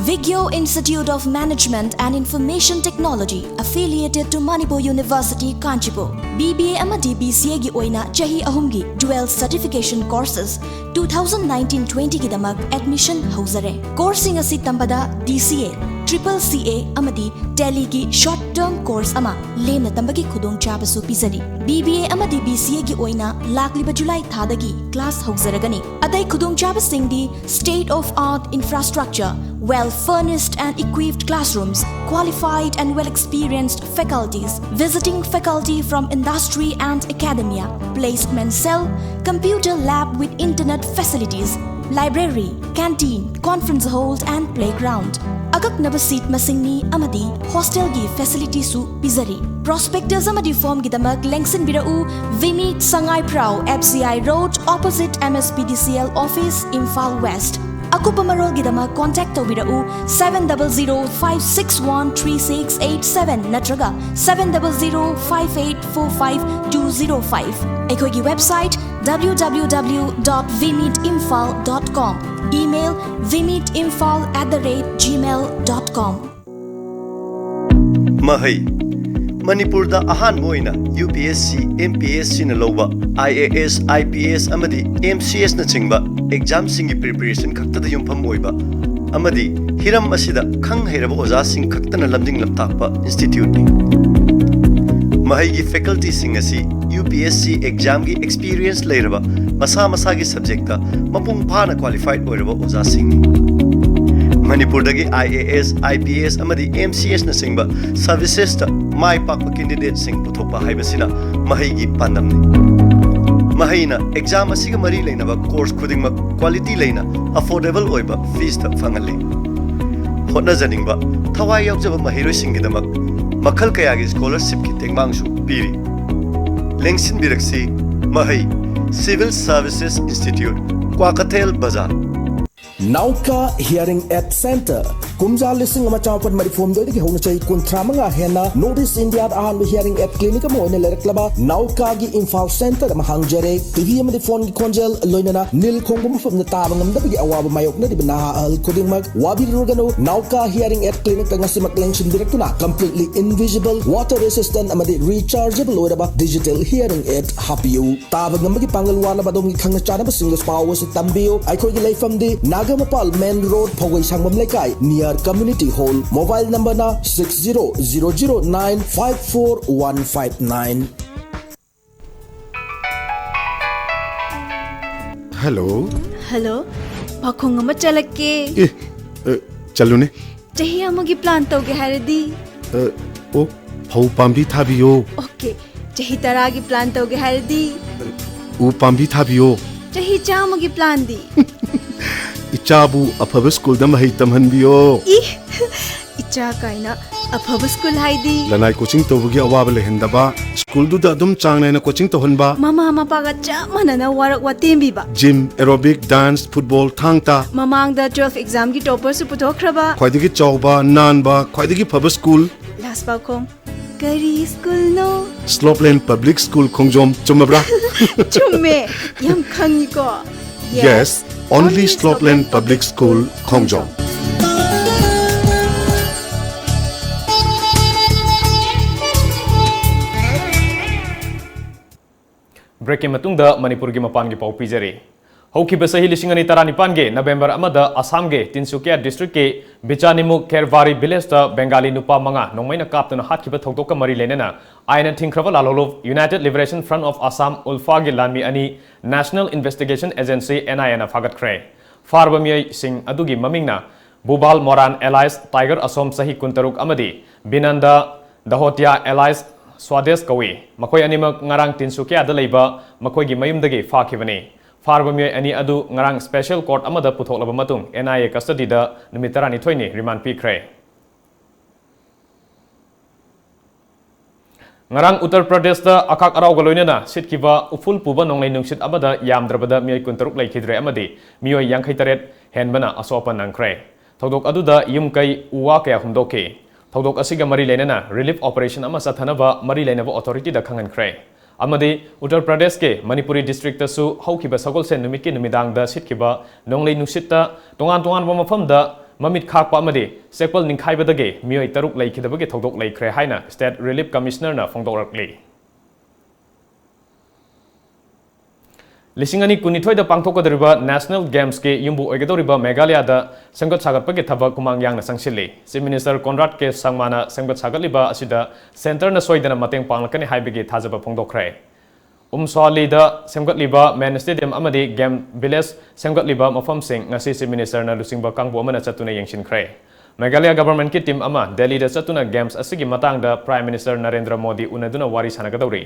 Vigyo Institute of Management and Information Technology, affiliated to Manipur University, Kanchipur. B B A ꯑꯃꯗꯤ B C Aꯒꯤ ꯑꯣꯏꯅ ꯆꯍꯤ ꯑꯍꯨꯝꯒꯤ dual certification courses two thousand nineteen twentyꯒꯤꯗꯃꯛ admission ꯍꯧꯖꯔꯦ꯫ Courseꯁꯤꯡ ꯑꯁꯤ ꯇꯝꯕꯗ D C A, Triple C A ꯑꯃꯗꯤ Tallyꯒꯤ short term course ꯑꯃ ꯂꯦꯝꯅ ꯇꯝꯕꯒꯤ ꯈꯨꯗꯣꯡꯆꯥꯕꯁꯨ ꯄꯤꯖꯔꯤ꯫ B B A ꯑꯃꯗꯤ B C Aꯒꯤ ꯑꯣꯏꯅ ꯂꯥꯛꯂꯤꯕ ꯖꯨꯂꯥꯏ ꯊꯥꯗꯒꯤ class ꯍꯧꯖꯔꯒꯅꯤ꯫ ꯑꯇꯩ ꯈꯨꯗꯣꯡꯆꯥꯕꯁꯤꯡꯗꯤ state of art infrastructure, well furnished and equipped classrooms, qualified and well experienced faculties, visiting faculty from industry and academia, placement cell, computer lab with internet facilities, library, canteen, conference hall and playground. ꯑꯀꯛꯅꯕ seat ꯃꯁꯤꯡꯅꯤ ꯑꯃꯗꯤ hostelꯒꯤ facilityꯁꯨ ꯄꯤꯖꯔꯤ꯫ Prospectus ꯑꯃꯗꯤ formꯒꯤꯗꯃꯛ ꯂꯦꯡꯁꯤꯟꯕꯤꯔꯛꯎ, Vimit Sangai Prao, F C I Road, opposite M S P D C L office, Imphal West. ꯑꯀꯨꯞꯄ ꯃꯔꯣꯜꯒꯤꯗꯃꯛ contact ꯇꯧꯕꯤꯔꯛꯎ seven double zero five six one three six eight seven ꯅꯠꯇ꯭ꯔꯒ seven double zero five eight four five two zero five꯫ ꯑꯩꯈꯣꯏꯒꯤ website W W W dot vimit imphal dot com, email vimit imphal at the rate gmail dot com. ꯃꯍꯩ꯫ ꯃꯅꯤꯄꯨꯔꯗ ꯑꯍꯥꯟꯕ ꯑꯣꯏꯅ U P S C, M P S Cꯅ ꯂꯧꯕ I A S, I P S ꯑꯃꯗꯤ M C S ꯅꯆꯤꯡꯕ examꯁꯤꯡꯒꯤ preparation ꯈꯛꯇꯗ ꯌꯨꯝꯐꯝ ꯑꯣꯏꯕ ꯑꯃꯗꯤ ꯍꯤꯔꯝ ꯑꯁꯤꯗ ꯈꯪ ꯍꯩꯔꯕ ꯑꯣꯖꯥꯁꯤꯡ ꯈꯛꯇꯅ ꯂꯝꯖꯤꯡ ꯂꯝꯇꯥꯛꯄ instituteꯅꯤ꯫ ꯃꯍꯩꯒꯤ facultyꯁꯤꯡ ꯑꯁꯤ UPSC examꯒꯤ experience ꯂꯩꯔꯕ, ꯃꯁꯥ ꯃꯁꯥꯒꯤ subjectꯇ ꯃꯄꯨꯡ ꯐꯥꯅ qualified ꯑꯣꯏꯔꯕ ꯑꯣꯖꯥꯁꯤꯡꯅꯤ꯫ ꯃꯅꯤꯄꯨꯔꯗꯒꯤ IAS, IPS ꯑꯃꯗꯤ MCSꯅꯆꯤꯡꯕ servicesꯇ ꯃꯥꯏ ꯄꯥꯛꯄ candidateꯁꯤꯡ ꯄꯨꯊꯣꯛꯄ ꯍꯥꯏꯕꯁꯤꯅ ꯃꯍꯩꯒꯤ ꯄꯥꯟꯗꯝꯅꯤ꯫ ꯃꯍꯩꯅ exam ꯑꯁꯤꯒ ꯃꯔꯤ ꯂꯩꯅꯕ course ꯈꯨꯗꯤꯡꯃꯛ quality ꯂꯩꯅ affordable ꯑꯣꯏꯕ feesꯇ ꯐꯪꯍꯜꯂꯤ꯫ ꯍꯣꯠꯅꯖꯅꯤꯡꯕ, ꯊꯋꯥꯏ ꯌꯥꯎꯖꯕ ꯃꯍꯩꯔꯣꯏꯁꯤꯡꯒꯤꯗꯃꯛ ꯃꯈꯜ ꯀꯌꯥꯒꯤ scholarshipꯀꯤ ꯇꯦꯡꯕꯥꯡꯁꯨ ꯄꯤꯔꯤ꯫ ꯂꯦꯡꯁꯤꯟꯕꯤꯔꯛꯁꯤ, ꯃꯍꯩ, Civil Services Institute, ꯀ꯭ꯋꯥꯀꯩꯊꯦꯜ ꯕꯖꯥꯔ꯫ Nauka Hearing Aid Center꯫ ꯀꯨꯝꯖꯥ ꯂꯤꯁꯤꯡ ꯑꯃ ꯆꯥꯃꯥꯄꯟ ꯃꯔꯤꯐꯨ ꯍꯨꯝꯗꯣꯏꯗꯒꯤ ꯍꯧꯅ ꯆꯍꯤ ꯀꯨꯟꯊ꯭ꯔꯥ ꯃꯉꯥ ꯍꯦꯟꯅ North East Indiaꯗ ꯑꯍꯥꯟꯕ hearing aid clinic ꯑꯃ ꯑꯣꯏꯅ ꯂꯩꯔꯛꯂꯕ Naukaꯒꯤ ꯏꯝꯐꯥꯜ centre ꯑꯃ ꯍꯥꯡꯖꯔꯦ꯫ TV ꯑꯃꯗꯤ phoneꯒꯤ ꯈꯣꯟꯖꯦꯜ, ꯂꯣꯏꯅꯅ ꯅꯤꯜ ꯈꯣꯡꯕ ꯃꯐꯝꯗ ꯇꯥꯕ ꯉꯝꯗꯕꯒꯤ ꯑꯋꯥꯕ ꯃꯥꯌꯣꯛꯅꯔꯤꯕ ꯅꯍꯥ ꯑꯍꯜ ꯈꯨꯗꯤꯡꯃꯛ ꯋꯥꯕꯤꯔꯨꯔꯒꯅꯨ꯫ Nauka Hearing Aid Clinicꯇ ꯉꯁꯤꯃꯛ ꯂꯦꯡꯁꯤꯟꯕꯤꯔꯛꯇꯨꯅ completely invisible, water resistant ꯑꯃꯗꯤ rechargeable ꯑꯣꯏꯔꯕ digital hearing aid ꯍꯥꯞꯄꯤꯌꯨ꯫ ꯇꯥꯕ ꯉꯝꯕꯒꯤ ꯄꯥꯡꯒꯜ ꯋꯥꯠꯂꯕ ꯑꯗꯣꯝꯒꯤ ꯈꯪꯅ ꯆꯥꯟꯅꯕꯁꯤꯡꯗꯁꯨ ꯄꯥꯎ ꯑꯁꯤ ꯇꯝꯕꯤꯌꯨ꯫ ꯑꯩꯈꯣꯏꯒꯤ ꯂꯩꯐꯝꯗꯤ ꯅꯥꯒꯥꯃꯄꯥꯜ main road, ꯐꯧꯒꯩ ꯁꯪꯕꯝ ꯂꯩꯀꯥꯏ, near community hall꯫ Mobile numberꯅ six zero zero zero nine five four one five nine꯫ Hello꯫ Hello꯫ ꯄꯥꯈꯣꯡ ꯑꯃ ꯆꯠꯂꯛꯀꯦ꯫ ꯑꯦ, ꯑ, ꯆꯠꯂꯨꯅꯦ꯫ ꯆꯍꯤ ꯑꯃꯒꯤ plan ꯇꯧꯒꯦ ꯍꯥꯏꯔꯗꯤ? ꯑ, ꯑꯣ, ꯐꯧ ꯄꯥꯝꯕꯤ ꯊꯥꯕꯤꯌꯣ꯫ Okay꯫ ꯆꯍꯤ ꯇꯔꯥꯒꯤ plan ꯇꯧꯒꯦ ꯍꯥꯏꯔꯗꯤ? ꯎ ꯄꯥꯝꯕꯤ ꯊꯥꯕꯤꯌꯣ꯫ ꯆꯍꯤ ꯆꯥꯝꯃꯒꯤ planꯗꯤ? ꯏꯆꯥꯕꯨ ꯑꯐꯕ schoolꯗ ꯃꯍꯩ ꯇꯝꯍꯟꯕꯤꯌꯣ꯫ ꯏ, ꯏꯆꯥ ꯀꯥꯏꯅ꯫ ꯑꯐꯕ school ꯍꯥꯏꯗꯤ? ꯂꯅꯥꯏ coaching ꯇꯧꯕꯒꯤ ꯑꯋꯥꯕ ꯂꯩꯍꯟꯗꯕ, schoolꯗꯨꯗ ꯑꯗꯨꯝ ꯆꯥꯡ ꯅꯥꯏꯅ coaching ꯇꯧꯍꯟꯕ꯫ ꯃꯃꯥ ꯃꯄꯥꯒ ꯆꯞ ꯃꯥꯟꯅꯅ work ꯋꯥꯇꯦꯝꯕꯤꯕ꯫ Gym, aerobic, dance, football, ꯊꯥꯡ ꯇꯥ꯫ ꯃꯃꯥꯡꯗ twelve examꯒꯤ topperꯁꯨ ꯄꯨꯊꯣꯛꯈ꯭ꯔꯕ꯫ ꯈ꯭ꯋꯥꯏꯗꯒꯤ ꯆꯥꯎꯕ, ꯅꯥꯟꯕ, ꯈ꯭ꯋꯥꯏꯗꯒꯤ ꯐꯕ school꯫ Last ꯄꯥꯎꯈꯣꯡ꯫ ꯀꯔꯤ schoolꯅꯣ? Slopeland Public School ꯈꯣꯡꯖꯣꯝ, ꯆꯨꯝꯃꯕ꯭ꯔꯥ? ꯆꯨꯝꯃꯦ, ꯌꯥꯝ ꯈꯪꯉꯤꯀꯣ꯫ Yes, only Slopeland Public School, ꯈꯣꯡꯖꯣꯝ꯫ Breakꯀꯤ ꯃꯇꯨꯡꯗ ꯃꯅꯤꯄꯨꯔꯒꯤ ꯃꯄꯥꯟꯒꯤ ꯄꯥꯎ ꯄꯤꯖꯔꯤ꯫ ꯍꯧꯈꯤꯕ ꯆꯍꯤ ꯂꯤꯁꯤꯡ ꯑꯅꯤ ꯇꯔꯥꯅꯤꯄꯥꯟꯒꯤ ꯅꯕꯦꯝꯕꯔ ꯑꯃꯗ ꯑꯁꯥꯝꯒꯤ ꯇꯤꯟꯁꯨꯀꯤꯌꯥ ꯗꯤꯁꯇ꯭ꯔꯤꯛꯀꯤ ꯕꯤꯆꯥꯅꯤꯃꯨ ꯈꯦꯔꯕꯥꯔꯤ ꯚꯤꯂꯦꯖꯇ ꯕꯦꯡꯒꯥꯂꯤ ꯅꯨꯄꯥ ꯃꯉꯥ ꯅꯣꯡꯃꯩꯅ ꯀꯥꯞꯇꯨꯅ ꯍꯥꯠꯈꯤꯕ ꯊꯧꯗꯣꯛꯀ ꯃꯔꯤ ꯂꯩꯅꯅ ꯑꯥꯏꯟꯅ ꯊꯤꯡꯈ꯭ꯔꯕ ꯂꯥꯜꯍꯧꯂꯨꯞ United Liberation Front of Assam, ULFA ꯒꯤ ꯂꯥꯟꯃꯤ ꯑꯅꯤ National Investigation Agency, N I A ꯅ ꯐꯥꯒꯠꯈ꯭ꯔꯦ꯫ ꯐꯥꯔꯕ ꯃꯤꯑꯣꯏꯁꯤꯡ ꯑꯗꯨꯒꯤ ꯃꯃꯤꯡꯅ ꯕꯨꯕꯥꯜ ꯃꯣꯔꯥꯟ alias Tiger ꯑꯁꯣꯝ ꯆꯍꯤ ꯀꯨꯟꯇꯔꯨꯛ ꯑꯃꯗꯤ ꯕꯤꯅꯟꯗ ꯗꯍꯣꯇꯤꯌꯥ alias ꯁ꯭ꯋꯥꯗꯦꯁ ꯀꯧꯏ꯫ ꯃꯈꯣꯏ ꯑꯅꯤꯃꯛ ꯉꯔꯥꯡ ꯇꯤꯟꯁꯨꯀꯤꯌꯥꯗ ꯂꯩꯕ ꯃꯈꯣꯏꯒꯤ ꯃꯌꯨꯝꯗꯒꯤ ꯐꯥꯈꯤꯕꯅꯤ꯫ ꯐꯥꯔꯕ ꯃꯤꯑꯣꯏ ꯑꯅꯤ ꯑꯗꯨ ꯉꯔꯥꯡ special court ꯑꯃꯗ ꯄꯨꯊꯣꯛꯂꯕ ꯃꯇꯨꯡ N I A custody ꯗ ꯅꯨꯃꯤꯠ ꯇꯔꯥꯅꯤꯊꯣꯏꯅꯤ remand ꯄꯤꯈ꯭ꯔꯦ꯫ ꯉꯔꯥꯡ ꯎꯠꯇꯔ ꯄ꯭ꯔꯗꯦꯁꯇ ꯑꯈꯥꯛ ꯑꯔꯥꯎꯒ ꯂꯣꯏꯅꯅ ꯁꯤꯠꯈꯤꯕ ꯎꯐꯨꯜ ꯄꯨꯕ ꯅꯣꯡꯂꯩ ꯅꯨꯡꯁꯤꯠ ꯑꯃꯗ ꯌꯥꯝꯗ꯭ꯔꯕꯗ ꯃꯤꯑꯣꯏ ꯀꯨꯟꯇꯔꯨꯛ ꯂꯩꯈꯤꯗ꯭ꯔꯦ ꯑꯃꯗꯤ ꯃꯤꯑꯣꯏ ꯌꯥꯡꯈꯩ ꯇꯔꯦꯠ ꯍꯦꯟꯕꯅ ꯑꯁꯣꯛ ꯑꯄꯟ ꯅꯪꯈ꯭ꯔꯦ꯫ ꯊꯧꯗꯣꯛ ꯑꯗꯨꯗ ꯌꯨꯝ ꯀꯩ ꯎ ꯋꯥ ꯀꯌꯥ ꯍꯨꯝꯗꯣꯛꯈꯤ꯫ ꯊꯧꯗꯣꯛ ꯑꯁꯤꯒ ꯃꯔꯤ ꯂꯩꯅꯅ relief operation ꯑꯃ ꯆꯠꯊꯅꯕ ꯃꯔꯤ ꯂꯩꯅꯕ authority ꯗ ꯈꯪꯍꯟꯈ꯭ꯔꯦ꯫ ꯑꯃꯗꯤ ꯎꯠꯇꯔ ꯄ꯭ꯔꯗꯦꯁꯀꯤ ꯃꯅꯤꯄꯨꯔꯤ ꯗꯤꯁꯇ꯭ꯔꯤꯛꯇꯁꯨ ꯍꯧꯈꯤꯕ ꯁꯒꯣꯜꯁꯦꯟ ꯅꯨꯃꯤꯠꯀꯤ ꯅꯨꯃꯤꯗꯥꯡꯗ ꯁꯤꯠꯈꯤꯕ ꯅꯣꯡꯂꯩ ꯅꯨꯡꯁꯤꯠꯇ ꯇꯣꯉꯥꯟ ꯇꯣꯉꯥꯟꯕ ꯃꯐꯝꯗ ꯃꯃꯤꯠ ꯈꯥꯛꯄ ꯑꯃꯗꯤ ꯆꯦꯛꯄꯜ ꯅꯤꯡꯈꯥꯏꯕꯗꯒꯤ ꯃꯤꯑꯣꯏ ꯇꯔꯨꯛ ꯂꯩꯈꯤꯗꯕꯒꯤ ꯊꯧꯗꯣꯛ ꯂꯩꯈ꯭ꯔꯦ ꯍꯥꯏꯅ State Relief Commissioner ꯅ ꯐꯣꯡꯗꯣꯛꯂꯛꯂꯤ꯫ ꯂꯤꯁꯤꯡ ꯑꯅꯤ ꯀꯨꯟꯅꯤꯊꯣꯏꯗ ꯄꯥꯡꯊꯣꯛꯀꯗꯧꯔꯤꯕ National Games ꯀꯤ ꯌꯨꯝꯕꯨ ꯑꯣꯏꯒꯗꯧꯔꯤꯕ ꯃꯦꯘꯥꯂꯌꯥꯗ ꯁꯦꯝꯒꯠ ꯁꯥꯒꯠꯄꯒꯤ ꯊꯕꯛ ꯈꯨꯃꯥꯡ ꯌꯥꯡꯅ ꯆꯪꯁꯤꯜꯂꯤ꯫ Chief Minister Conrad K ꯁꯪꯃꯥꯅ ꯁꯦꯝꯒꯠ ꯁꯥꯒꯠꯂꯤꯕ ꯑꯁꯤꯗ Centre ꯅ ꯁꯣꯏꯗꯅ ꯃꯇꯦꯡ ꯄꯥꯡꯂꯛꯀꯅꯤ ꯍꯥꯏꯕꯒꯤ ꯊꯥꯖꯕ ꯐꯣꯡꯗꯣꯛꯈ꯭ꯔꯦ꯫ ꯎꯝꯁ꯭ꯋꯥꯂꯤꯗ ꯁꯦꯝꯒꯠꯂꯤꯕ main stadium ꯑꯃꯗꯤ game village ꯁꯦꯝꯒꯠꯂꯤꯕ ꯃꯐꯝꯁꯤꯡ ꯉꯁꯤ Chief Minister ꯅ ꯂꯨꯆꯤꯡꯕ ꯀꯥꯡꯕꯨ ꯑꯃꯅ ꯆꯠꯇꯨꯅ ꯌꯦꯡꯁꯤꯟꯈ꯭ꯔꯦ꯫ ꯃꯦꯘꯥꯂꯌꯥ government ꯀꯤ team ꯑꯃ ꯗꯦꯜꯂꯤꯗ ꯆꯠꯇꯨꯅ games ꯑꯁꯤꯒꯤ ꯃꯇꯥꯡꯗ Prime Minister ꯅꯔꯦꯟꯗ꯭ꯔ ꯃꯣꯗꯤ ꯎꯅꯗꯨꯅ ꯋꯥꯔꯤ ꯁꯥꯟꯅꯒꯗꯧꯔꯤ꯫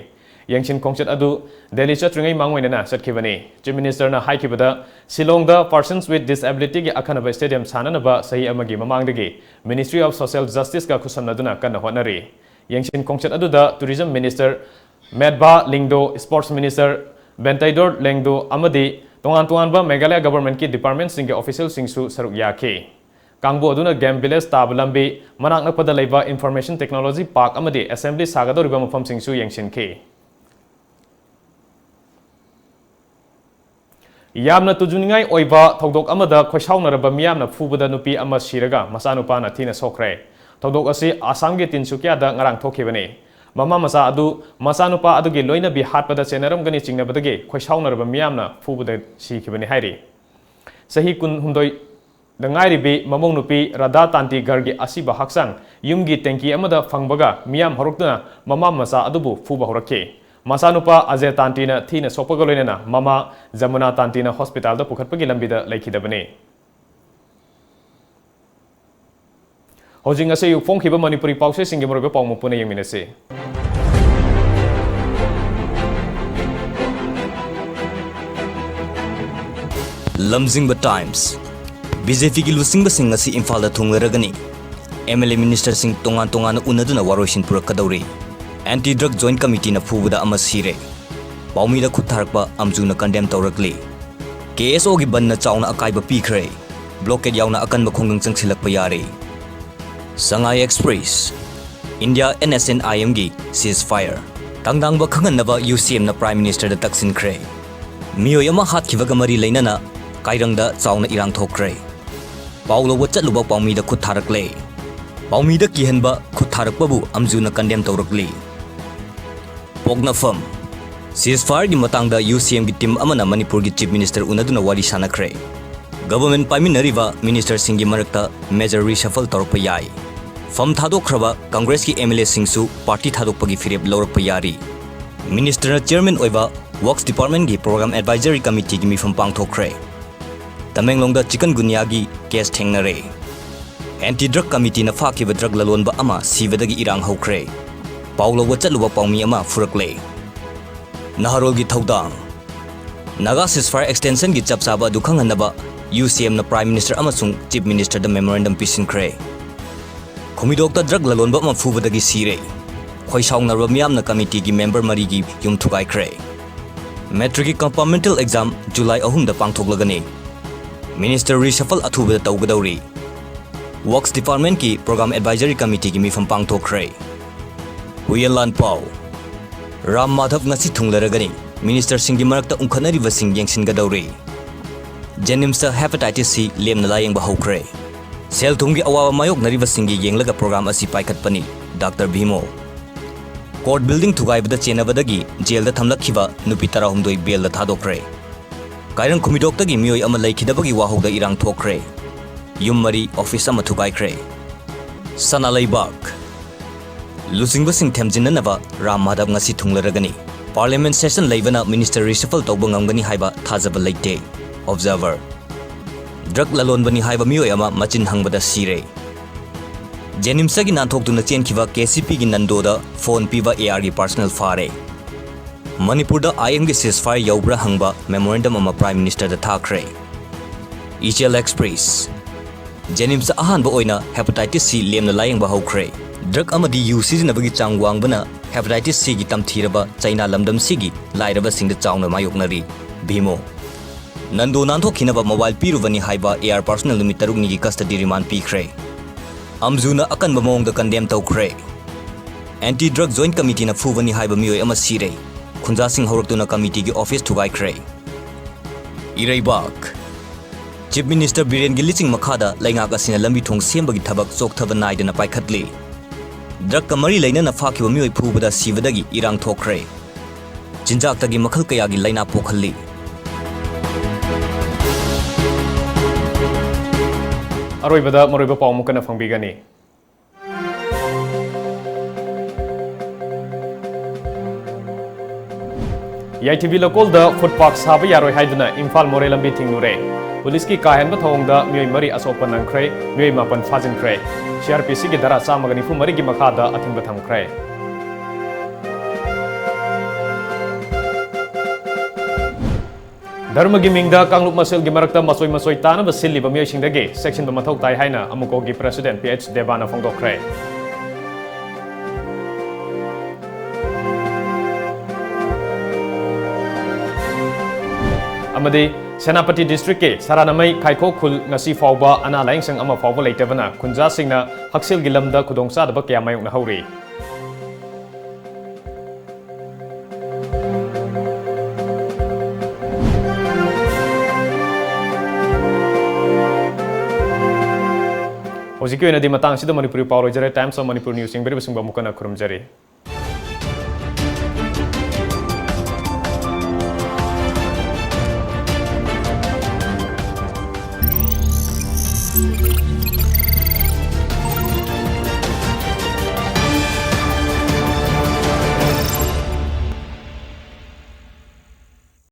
ꯌꯦꯡꯁꯤꯟ ꯈꯣꯡꯆꯠ ꯑꯗꯨ ꯗꯦꯜꯂꯤ ꯆꯠꯇ꯭ꯔꯤꯉꯩ ꯃꯥꯡꯑꯣꯏꯅꯅ ꯆꯠꯈꯤꯕꯅꯤ꯫ Chief Minister ꯅ ꯍꯥꯏꯈꯤꯕꯗ, ꯁꯤꯂꯣꯡꯗ Persons with Disability ꯒꯤ ꯑꯈꯟꯅꯕ stadium ꯁꯥꯅꯅꯕ ꯆꯍꯤ ꯑꯃꯒꯤ ꯃꯃꯥꯡꯗꯒꯤ Ministry of Social Justice ꯀ ꯈꯨꯠꯁꯝꯅꯗꯨꯅ ꯀꯟꯅ ꯍꯣꯠꯅꯔꯤ꯫ ꯌꯦꯡꯁꯤꯟ ꯈꯣꯡꯆꯠ ꯑꯗꯨꯗ Tourism Minister ꯃꯦꯠꯕꯥ ꯂꯤꯡꯗꯣ, Sports Minister ꯕꯦꯟꯇꯩꯗꯣꯔ ꯂꯦꯡꯗꯣ ꯑꯃꯗꯤ ꯇꯣꯉꯥꯟ ꯇꯣꯉꯥꯟꯕ ꯃꯦꯘꯥꯂꯌꯥ government ꯀꯤ department ꯁꯤꯡꯒꯤ official ꯁꯤꯡꯁꯨ ꯁꯔꯨꯛ ꯌꯥꯈꯤ꯫ ꯀꯥꯡꯕꯨ ꯑꯗꯨꯅ game village ꯇꯥꯕ ꯂꯝꯕꯤ, ꯃꯅꯥꯛ ꯅꯛꯄꯗ ꯂꯩꯕ Information Technology Park ꯑꯃꯗꯤ assembly ꯁꯥꯒꯗꯧꯔꯤꯕ ꯃꯐꯝꯁꯤꯡꯁꯨ ꯌꯦꯡꯁꯤꯟꯈꯤ꯫ ꯌꯥꯝꯅ ꯇꯨꯖꯨꯅꯤꯡꯉꯥꯏ ꯑꯣꯏꯕ ꯊꯧꯗꯣꯛ ꯑꯃꯗ ꯈꯣꯏꯁꯥꯎꯅꯔꯕ ꯃꯤꯌꯥꯝꯅ ꯐꯨꯕꯗ ꯅꯨꯄꯤ ꯑꯃ ꯁꯤꯔꯒ ꯃꯆꯥꯅꯨꯄꯥꯅ ꯊꯤꯅ ꯁꯣꯛꯈ꯭ꯔꯦ꯫ ꯊꯧꯗꯣꯛ ꯑꯁꯤ ꯑꯁꯥꯝꯒꯤ ꯇꯤꯟꯁꯨꯀꯤꯌꯥꯗ ꯉꯔꯥꯡ ꯊꯣꯛꯈꯤꯕꯅꯤ꯫ ꯃꯃꯥ ꯃꯆꯥ ꯑꯗꯨ ꯃꯆꯥꯅꯨꯄꯥ ꯑꯗꯨꯒꯤ ꯂꯣꯏꯅꯕꯤ ꯍꯥꯠꯄꯗ ꯆꯦꯟꯅꯔꯝꯒꯅꯤ ꯆꯤꯡꯅꯕꯗꯒꯤ ꯈꯣꯏꯁꯥꯎꯅꯔꯕ ꯃꯤꯌꯥꯝꯅ ꯐꯨꯕꯗ ꯁꯤꯈꯤꯕꯅꯤ ꯍꯥꯏꯔꯤ꯫ ꯆꯍꯤ ꯀꯨꯟꯍꯨꯝꯗꯣꯏꯗ ꯉꯥꯏꯔꯤꯕꯤ ꯃꯃꯧ ꯅꯨꯄꯤ ꯔꯥꯙꯥ ꯇꯥꯟꯇꯤꯒꯔꯒꯤ ꯑꯁꯤꯕ ꯍꯛꯆꯥꯡ ꯌꯨꯝꯒꯤ ꯇꯦꯡꯀꯤ ꯑꯃꯗ ꯐꯪꯕꯒ ꯃꯤꯌꯥꯝ ꯍꯧꯔꯛꯇꯨꯅ ꯃꯃꯥ ꯃꯆꯥ ꯑꯗꯨꯕꯨ ꯐꯨꯕ ꯍꯧꯔꯛꯈꯤ꯫ ꯃꯆꯥꯅꯨꯄꯥ ꯑꯖꯦ ꯇꯥꯟꯇꯤꯅ ꯊꯤꯅ ꯁꯣꯛꯄꯒ ꯂꯣꯏꯅꯅ ꯃꯃꯥ ꯖꯃꯨꯅꯥ ꯇꯥꯟꯇꯤꯅ ꯍꯣꯁꯄꯤꯇꯥꯜꯗ ꯄꯨꯈꯠꯄꯒꯤ ꯂꯝꯕꯤꯗ ꯂꯩꯈꯤꯗꯕꯅꯤ꯫ ꯍꯧꯖꯤꯛ ꯉꯁꯤ ꯑꯌꯨꯛ ꯐꯣꯡꯈꯤꯕ ꯃꯅꯤꯄꯨꯔꯤ ꯄꯥꯎꯆꯦꯁꯤꯡꯒꯤ ꯃꯔꯨꯑꯣꯏꯕ ꯄꯥꯎ ꯃꯄꯨꯅ ꯌꯦꯡꯃꯤꯟꯅꯁꯤ꯫ ꯂꯝꯖꯤꯡꯕ ꯇꯥꯏꯝꯁ꯫ ꯕꯤ ꯖꯦ ꯄꯤꯒꯤ ꯂꯨꯆꯤꯡꯕꯁꯤꯡ ꯉꯁꯤ ꯏꯝꯐꯥꯜꯗ ꯊꯨꯡꯂꯔꯒꯅꯤ꯫ ꯑꯦꯝ ꯑꯦꯜ ꯑꯦ ꯃꯤꯅꯤꯁꯇꯔꯁꯤꯡ ꯇꯣꯉꯥꯟ ꯇꯣꯉꯥꯟꯅ ꯎꯅꯗꯨꯅ ꯋꯥꯔꯣꯏꯁꯤꯟ ꯄꯨꯔꯛꯀꯗꯧꯔꯤ꯫ ꯑꯦꯟꯇꯤ ꯗ꯭ꯔꯒ ꯖꯣꯏꯟꯠ ꯀꯃꯤꯇꯤꯅ ꯐꯨꯕꯗ ꯑꯃ ꯁꯤꯔꯦ꯫ ꯄꯥꯎꯃꯤꯗ ꯈꯨꯠ ꯊꯥꯔꯛꯄ ꯑꯝꯖꯨꯅ ꯀꯟꯗꯦꯝ ꯇꯧꯔꯛꯂꯤ꯫ ꯀꯦ ꯑꯦꯁ ꯑꯣꯒꯤ ꯕꯟꯅ ꯆꯥꯎꯅ ꯑꯀꯥꯏꯕ ꯄꯤꯈ꯭ꯔꯦ꯫ ꯕ꯭ꯂꯣꯀꯦꯗ ꯌꯥꯎꯅ ꯑꯀꯟꯕ ꯈꯣꯡꯖꯪ ꯆꯪꯁꯤꯜꯂꯛꯄ ꯌꯥꯔꯦ꯫ Sangai Express. India N S N I ꯑꯦꯝꯒꯤ ceasefire ꯇꯪꯗꯥꯡꯕ ꯈꯪꯍꯟꯅꯕ ꯌꯨ ꯁꯤ ꯑꯦꯝꯅ ꯄ꯭ꯔꯥꯏꯝ ꯃꯤꯅꯤꯁꯇꯔꯗ ꯇꯛꯁꯤꯟꯈ꯭ꯔꯦ꯫ ꯃꯤꯑꯣꯏ ꯑꯃ ꯍꯥꯠꯈꯤꯕꯒ ꯃꯔꯤ ꯂꯩꯅꯅ ꯀꯥꯏꯔꯪꯗ ꯆꯥꯎꯅ ꯏꯔꯥꯡ ꯊꯣꯛꯈ꯭ꯔꯦ꯫ ꯄꯥꯎ ꯂꯧꯕ ꯆꯠꯂꯨꯕ ꯄꯥꯎꯃꯤꯗ ꯈꯨꯠ ꯊꯥꯔꯛꯂꯦ꯫ ꯄꯥꯎꯃꯤꯗ ꯀꯤꯍꯟꯕ ꯈꯨꯠ ꯊꯥꯔꯛꯄꯕꯨ ꯑꯝꯖꯨꯅ ꯀꯟꯗꯦꯝ ꯇꯧꯔꯛꯂꯤ꯫ ꯄꯣꯛꯅꯐꯝ꯫ Ceasefireꯒꯤ ꯃꯇꯥꯡꯗ ꯌꯨ ꯁꯤ ꯑꯦꯝꯒꯤ ꯇꯤꯝ ꯑꯃꯅ ꯃꯅꯤꯄꯨꯔꯒꯤ ꯆꯤꯐ ꯃꯤꯅꯤꯁꯇꯔ ꯎꯅꯗꯨꯅ ꯋꯥꯔꯤ ꯁꯥꯟꯅꯈ꯭ꯔꯦ꯫ ꯒꯚꯔꯟꯃꯦꯟꯠ ꯄꯥꯏꯃꯤꯟꯅꯔꯤꯕ ꯃꯤꯅꯤꯁꯇꯔꯁꯤꯡꯒꯤ ꯃꯔꯛꯇ ꯃꯦꯖꯔ reshuffle ꯇꯧꯔꯛꯄ ꯌꯥꯏ꯫ ꯐꯝ ꯊꯥꯗꯣꯛꯈ꯭ꯔꯕ ꯀꯪꯒ꯭ꯔꯦꯁꯀꯤ ꯑꯦꯝ ꯑꯦꯜ ꯑꯦꯁꯤꯡꯁꯨ ꯄꯥꯔꯇꯤ ꯊꯥꯗꯣꯛꯄꯒꯤ ꯐꯤꯔꯦꯞ ꯂꯧꯔꯛꯄ ꯌꯥꯔꯤ꯫ ꯃꯤꯅꯤꯁꯇꯔꯅ ꯆꯤꯌꯔꯃꯦꯟ ꯑꯣꯏꯕ ꯋꯔꯛꯁ ꯗꯤꯄꯥꯔꯠꯃꯦꯟꯠꯀꯤ ꯄ꯭ꯔꯣꯒ꯭ꯔꯥꯝ ꯑꯦꯗꯚꯥꯏꯖꯔꯤ ꯀꯃꯤꯇꯤꯒꯤ ꯃꯤꯐꯝ ꯄꯥꯡꯊꯣꯛꯈ꯭ꯔꯦ꯫ ꯇꯃꯦꯡꯂꯣꯡꯗ ꯆꯤꯀꯟꯒꯨꯟꯌꯥꯒꯤ ꯀꯦꯁ ꯊꯦꯡꯅꯔꯦ꯫ ꯑꯦꯟꯇꯤ ꯗ꯭ꯔꯒ ꯀꯃꯤꯇꯤꯅ ꯐꯥꯈꯤꯕ ꯗ꯭ꯔꯒ ꯂꯂꯣꯟꯕ ꯑꯃ ꯁꯤꯕꯗꯒꯤ ꯏꯔꯥꯡ ꯍꯧꯈ꯭ꯔꯦ꯫ ꯄꯥꯎ ꯂꯧꯕ ꯆꯠꯂꯨꯕ ꯄꯥꯎꯃꯤ ꯑꯃ ꯐꯨꯔꯛꯂꯦ꯫ ꯅꯍꯥꯔꯣꯜꯒꯤ ꯊꯧꯗꯥꯡ꯫ ꯅꯥꯒꯥ ceasefire extensionꯒꯤ ꯆꯞ ꯆꯥꯕ ꯑꯗꯨ ꯈꯪꯍꯟꯅꯕ ꯌꯨ ꯁꯤ ꯑꯦꯝꯅ ꯄ꯭ꯔꯥꯏꯝ ꯃꯤꯅꯤꯁꯇꯔ ꯑꯃꯁꯨꯡ ꯆꯤꯐ ꯃꯤꯅꯤꯁꯇꯔꯗ ꯃꯦꯃꯣꯔꯦꯟꯗꯝ ꯄꯤꯁꯤꯟꯈ꯭ꯔꯦ꯫ ꯈꯨꯃꯤꯗꯣꯛꯇ ꯗ꯭ꯔꯒ ꯂꯂꯣꯟꯕ ꯑꯃ ꯐꯨꯕꯗꯒꯤ ꯁꯤꯔꯦ꯫ ꯈꯣꯏꯁꯥꯎꯅꯔꯕ ꯃꯤꯌꯥꯝꯅ ꯀꯃꯤꯇꯤꯒꯤ ꯃꯦꯝꯕꯔ ꯃꯔꯤꯒꯤ ꯌꯨꯝ ꯊꯨꯒꯥꯏꯈ꯭ꯔꯦ꯫ ꯃꯦꯇ꯭ꯔꯤꯛꯀꯤ ꯀꯝꯄꯥꯔꯠꯃꯦꯟꯇꯦꯜ ꯑꯦꯛꯖꯥꯝ ꯖꯨꯂꯥꯏ ꯑꯍꯨꯝꯗ ꯄꯥꯡꯊꯣꯛꯂꯒꯅꯤ꯫ ꯃꯤꯅꯤꯁꯇꯔ reshuffle ꯑꯊꯨꯕꯗ ꯇꯧꯒꯗꯧꯔꯤ꯫ ꯋꯔꯛꯁ ꯗꯤꯄꯥꯔꯠꯃꯦꯟꯠꯀꯤ ꯄ꯭ꯔꯣꯒ꯭ꯔꯥꯝ ꯑꯦꯗꯚꯥꯏꯖꯔꯤ ꯀꯃꯤꯇꯤꯒꯤ ꯃꯤꯐꯝ ꯄꯥꯡꯊꯣꯛꯈ꯭ꯔꯦ꯫ ꯍꯨꯏꯌꯦꯟ ꯂꯥꯟ ꯄꯥꯎ꯫ ꯔꯥꯝ ꯃꯥꯙꯕ ꯉꯁꯤ ꯊꯨꯡꯂꯔꯒꯅꯤ꯫ ꯃꯤꯅꯤꯁꯇꯔꯁꯤꯡꯒꯤ ꯃꯔꯛꯇ ꯎꯪꯈꯠꯅꯔꯤꯕꯁꯤꯡ ꯌꯦꯡꯁꯤꯟꯒꯗꯧꯔꯤ꯫ ꯖꯦꯅꯤꯝꯁꯇ hepatitis C ꯂꯦꯝꯅ ꯂꯥꯌꯦꯡꯕ ꯍꯧꯈ꯭ꯔꯦ꯫ ꯁꯦꯜ ꯊꯨꯝꯒꯤ ꯑꯋꯥꯕ ꯃꯥꯌꯣꯛꯅꯔꯤꯕꯁꯤꯡꯒꯤ ꯌꯦꯡꯂꯒ ꯄ꯭ꯔꯣꯒ꯭ꯔꯥꯝ ꯑꯁꯤ ꯄꯥꯏꯈꯠꯄꯅꯤ, ꯗꯥꯛꯇꯔ ꯚꯤꯃꯣ꯫ Court building ꯊꯨꯒꯥꯏꯕꯗ ꯆꯦꯟꯅꯕꯗꯒꯤ ꯖꯦꯜꯗ ꯊꯝꯂꯛꯈꯤꯕ ꯅꯨꯄꯤ ꯇꯔꯥꯍꯨꯝꯗꯣꯏ ꯕꯦꯜꯗ ꯊꯥꯗꯣꯛꯈ꯭ꯔꯦ꯫ ꯀꯥꯏꯔꯪ ꯈꯨꯃꯤꯗꯣꯛꯇꯒꯤ ꯃꯤꯑꯣꯏ ꯑꯃ ꯂꯩꯈꯤꯗꯕꯒꯤ ꯋꯥꯍꯧꯗ ꯏꯔꯥꯡ ꯊꯣꯛꯈ꯭ꯔꯦ꯫ ꯌꯨꯝ ꯃꯔꯤ, ꯑꯣꯐꯤꯁ ꯑꯃ ꯊꯨꯒꯥꯏꯈ꯭ꯔꯦ꯫ ꯁꯅꯥ ꯂꯩꯕꯥꯛ꯫ ꯂꯨꯆꯤꯡꯕꯁꯤꯡ ꯊꯦꯝꯖꯤꯟꯅꯅꯕ ꯔꯥꯝ ꯃꯥꯙꯕ ꯉꯁꯤ ꯊꯨꯡꯂꯔꯒꯅꯤ꯫ Parliament session ꯂꯩꯕꯅ minister reshuffle ꯇꯧꯕ ꯉꯝꯒꯅꯤ ꯍꯥꯏꯕ ꯊꯥꯖꯕ ꯂꯩꯇꯦ꯫ Observer꯫ Drug ꯂꯂꯣꯟꯕꯅꯤ ꯍꯥꯏꯕ ꯃꯤꯑꯣꯏ ꯑꯃ ꯃꯆꯤꯟ ꯍꯪꯕꯗ ꯁꯤꯔꯦ꯫ ꯖꯦꯅꯤꯝꯁꯇꯒꯤ ꯅꯥꯟꯊꯣꯛꯇꯨꯅ ꯆꯦꯟꯈꯤꯕ KCPꯒꯤ ꯅꯟꯗꯣꯗ phone ꯄꯤꯕ ARꯒꯤ personnel ꯐꯥꯔꯦ꯫ ꯃꯅꯤꯄꯨꯔꯗ IMꯒꯤ ceasefire ꯌꯧꯕ꯭ꯔꯥ ꯍꯪꯕ memorandum ꯑꯃ Prime Ministerꯗ ꯊꯥꯈ꯭ꯔꯦ꯫ ꯏꯆꯦꯜ Express꯫ ꯖꯦꯅꯤꯝꯁꯇ ꯑꯍꯥꯟꯕ ꯑꯣꯏꯅ hepatitis C ꯂꯦꯝꯅ ꯂꯥꯌꯦꯡꯕ ꯍꯧꯈ꯭ꯔꯦ꯫ Drug ꯑꯃꯗꯤ ꯌꯨ ꯁꯤꯖꯤꯟꯅꯕꯒꯤ ꯆꯥꯡ ꯋꯥꯡꯕꯅ hepatitis Cꯒꯤ ꯇꯝꯊꯤꯔꯕ ꯆꯩꯅꯥ ꯂꯝꯗꯝꯁꯤꯒꯤ ꯂꯥꯏꯔꯕꯁꯤꯡꯗ ꯆꯥꯎꯅ ꯃꯥꯌꯣꯛꯅꯔꯤ꯫ ꯚꯤꯃꯣ꯫ ꯅꯟꯗꯣ ꯅꯥꯟꯊꯣꯛꯈꯤꯅꯕ mobile ꯄꯤꯔꯨꯕꯅꯤ ꯍꯥꯏꯕ AR personnel ꯅꯨꯃꯤꯠ ꯇꯔꯨꯛꯅꯤꯒꯤ custody remand ꯄꯤꯈ꯭ꯔꯦ꯫ ꯑꯝꯖꯨꯅ ꯑꯀꯟꯕ ꯃꯑꯣꯡꯗ condemn ꯇꯧꯈ꯭ꯔꯦ꯫ Anti Drug Joint Committeeꯅ ꯐꯨꯕꯅꯤ ꯍꯥꯏꯕ ꯃꯤꯑꯣꯏ ꯑꯃ ꯁꯤꯔꯦ꯫ ꯈꯨꯟꯖꯥꯁꯤꯡ ꯍꯧꯔꯛꯇꯨꯅ committeeꯒꯤ office ꯊꯨꯒꯥꯏꯈ꯭ꯔꯦ꯫ ꯏꯔꯩꯕꯥꯛ꯫ Chief Minister ꯕꯤꯔꯦꯟꯒꯤ ꯂꯤꯆꯤꯡ ꯃꯈꯥꯗ ꯂꯩꯉꯥꯛ ꯑꯁꯤꯅ ꯂꯝꯕꯤ ꯊꯣꯡ ꯁꯦꯝꯕꯒꯤ ꯊꯕꯛ ꯆꯣꯛꯊꯕ ꯅꯥꯏꯗꯅ ꯄꯥꯏꯈꯠꯂꯤ꯫ Drugꯀ ꯃꯔꯤ ꯂꯩꯅꯅ ꯐꯥꯈꯤꯕ ꯃꯤꯑꯣꯏ ꯐꯨꯕꯗ ꯁꯤꯕꯗꯒꯤ ꯏꯔꯥꯡ ꯊꯣꯛꯈ꯭ꯔꯦ꯫ ꯆꯤꯟꯖꯥꯛꯇꯒꯤ ꯃꯈꯜ ꯀꯌꯥꯒꯤ ꯂꯥꯏꯅꯥ ꯄꯣꯛꯍꯜꯂꯤ꯫ ꯑꯔꯣꯏꯕꯗ ꯃꯔꯨꯑꯣꯏꯕ ꯄꯥꯎ ꯑꯃꯨꯛ ꯍꯟꯅ ꯐꯪꯕꯤꯒꯅꯤ꯫ ꯌꯥꯏꯊꯤꯕꯤ ꯂꯧꯀꯣꯜꯗ footpath ꯁꯥꯕ ꯌꯥꯔꯣꯏ ꯍꯥꯏꯗꯨꯅ ꯏꯝꯐꯥꯜ ꯃꯣꯔꯦ ꯂꯝꯕꯤ ꯊꯤꯡꯂꯨꯔꯦ꯫ ꯄꯨꯂꯤꯁꯀꯤ ꯀꯥ ꯍꯦꯟꯕ ꯊꯧꯑꯣꯡꯗ ꯃꯤꯑꯣꯏ ꯃꯔꯤ ꯑꯁꯣꯛꯄ ꯅꯪꯈ꯭ꯔꯦ, ꯃꯤꯑꯣꯏ ꯃꯥꯄꯟ ꯐꯥꯖꯤꯟꯈ꯭ꯔꯦ꯫ CrPCꯒꯤ ꯙꯥꯔꯥ ꯆꯥꯝꯃꯒ ꯅꯤꯐꯨ ꯃꯔꯤꯒꯤ ꯃꯈꯥꯗ ꯑꯊꯤꯡꯕ ꯊꯝꯈ꯭ꯔꯦ꯫ ꯙꯔꯃꯒꯤ ꯃꯤꯡꯗ ꯀꯥꯡꯂꯨꯞ ꯃꯁꯦꯜꯒꯤ ꯃꯔꯛꯇ ꯃꯆꯣꯏ ꯃꯆꯣꯏ ꯇꯥꯅꯕ ꯁꯤꯜꯂꯤꯕ ꯃꯤꯑꯣꯏꯁꯤꯡꯗꯒꯤ ꯆꯦꯛꯁꯤꯟꯕ ꯃꯊꯧ ꯇꯥꯏ ꯍꯥꯏꯅ ꯑꯃꯨꯀꯣꯒꯤ President P H ꯗꯦꯕꯥꯅ ꯐꯣꯡꯗꯣꯛꯈ꯭ꯔꯦ꯫ ꯑꯃꯗꯤ ꯁꯦꯅꯥꯄꯇꯤ districtꯀꯤ ꯁꯔꯥꯅꯃꯩ ꯈꯥꯏꯈꯣ ꯈꯨꯜ ꯉꯁꯤ ꯐꯥꯎꯕ ꯑꯅꯥ ꯂꯥꯌꯦꯡꯁꯪ ꯑꯃ ꯐꯥꯎꯕ ꯂꯩꯇꯕꯅ ꯈꯨꯟꯖꯥꯁꯤꯡꯅ ꯍꯛꯁꯦꯜꯒꯤ ꯂꯝꯗ ꯈꯨꯗꯣꯡꯆꯥꯗꯕ ꯀꯌꯥ ꯃꯥꯌꯣꯛꯅꯍꯧꯔꯤ꯫ ꯍꯧꯖꯤꯛꯀꯤ ꯑꯣꯏꯅꯗꯤ ꯃꯇꯥꯡ ꯑꯁꯤꯗ ꯃꯅꯤꯄꯨꯔꯤ ꯄꯥꯎ ꯂꯣꯏꯖꯔꯦ꯫ Times of Manipur News ꯌꯦꯡꯕꯤꯔꯤꯕꯁꯤꯡꯕꯨ ꯑꯃꯨꯛ ꯍꯟꯅ ꯈꯨꯔꯨꯝꯖꯔꯤ꯫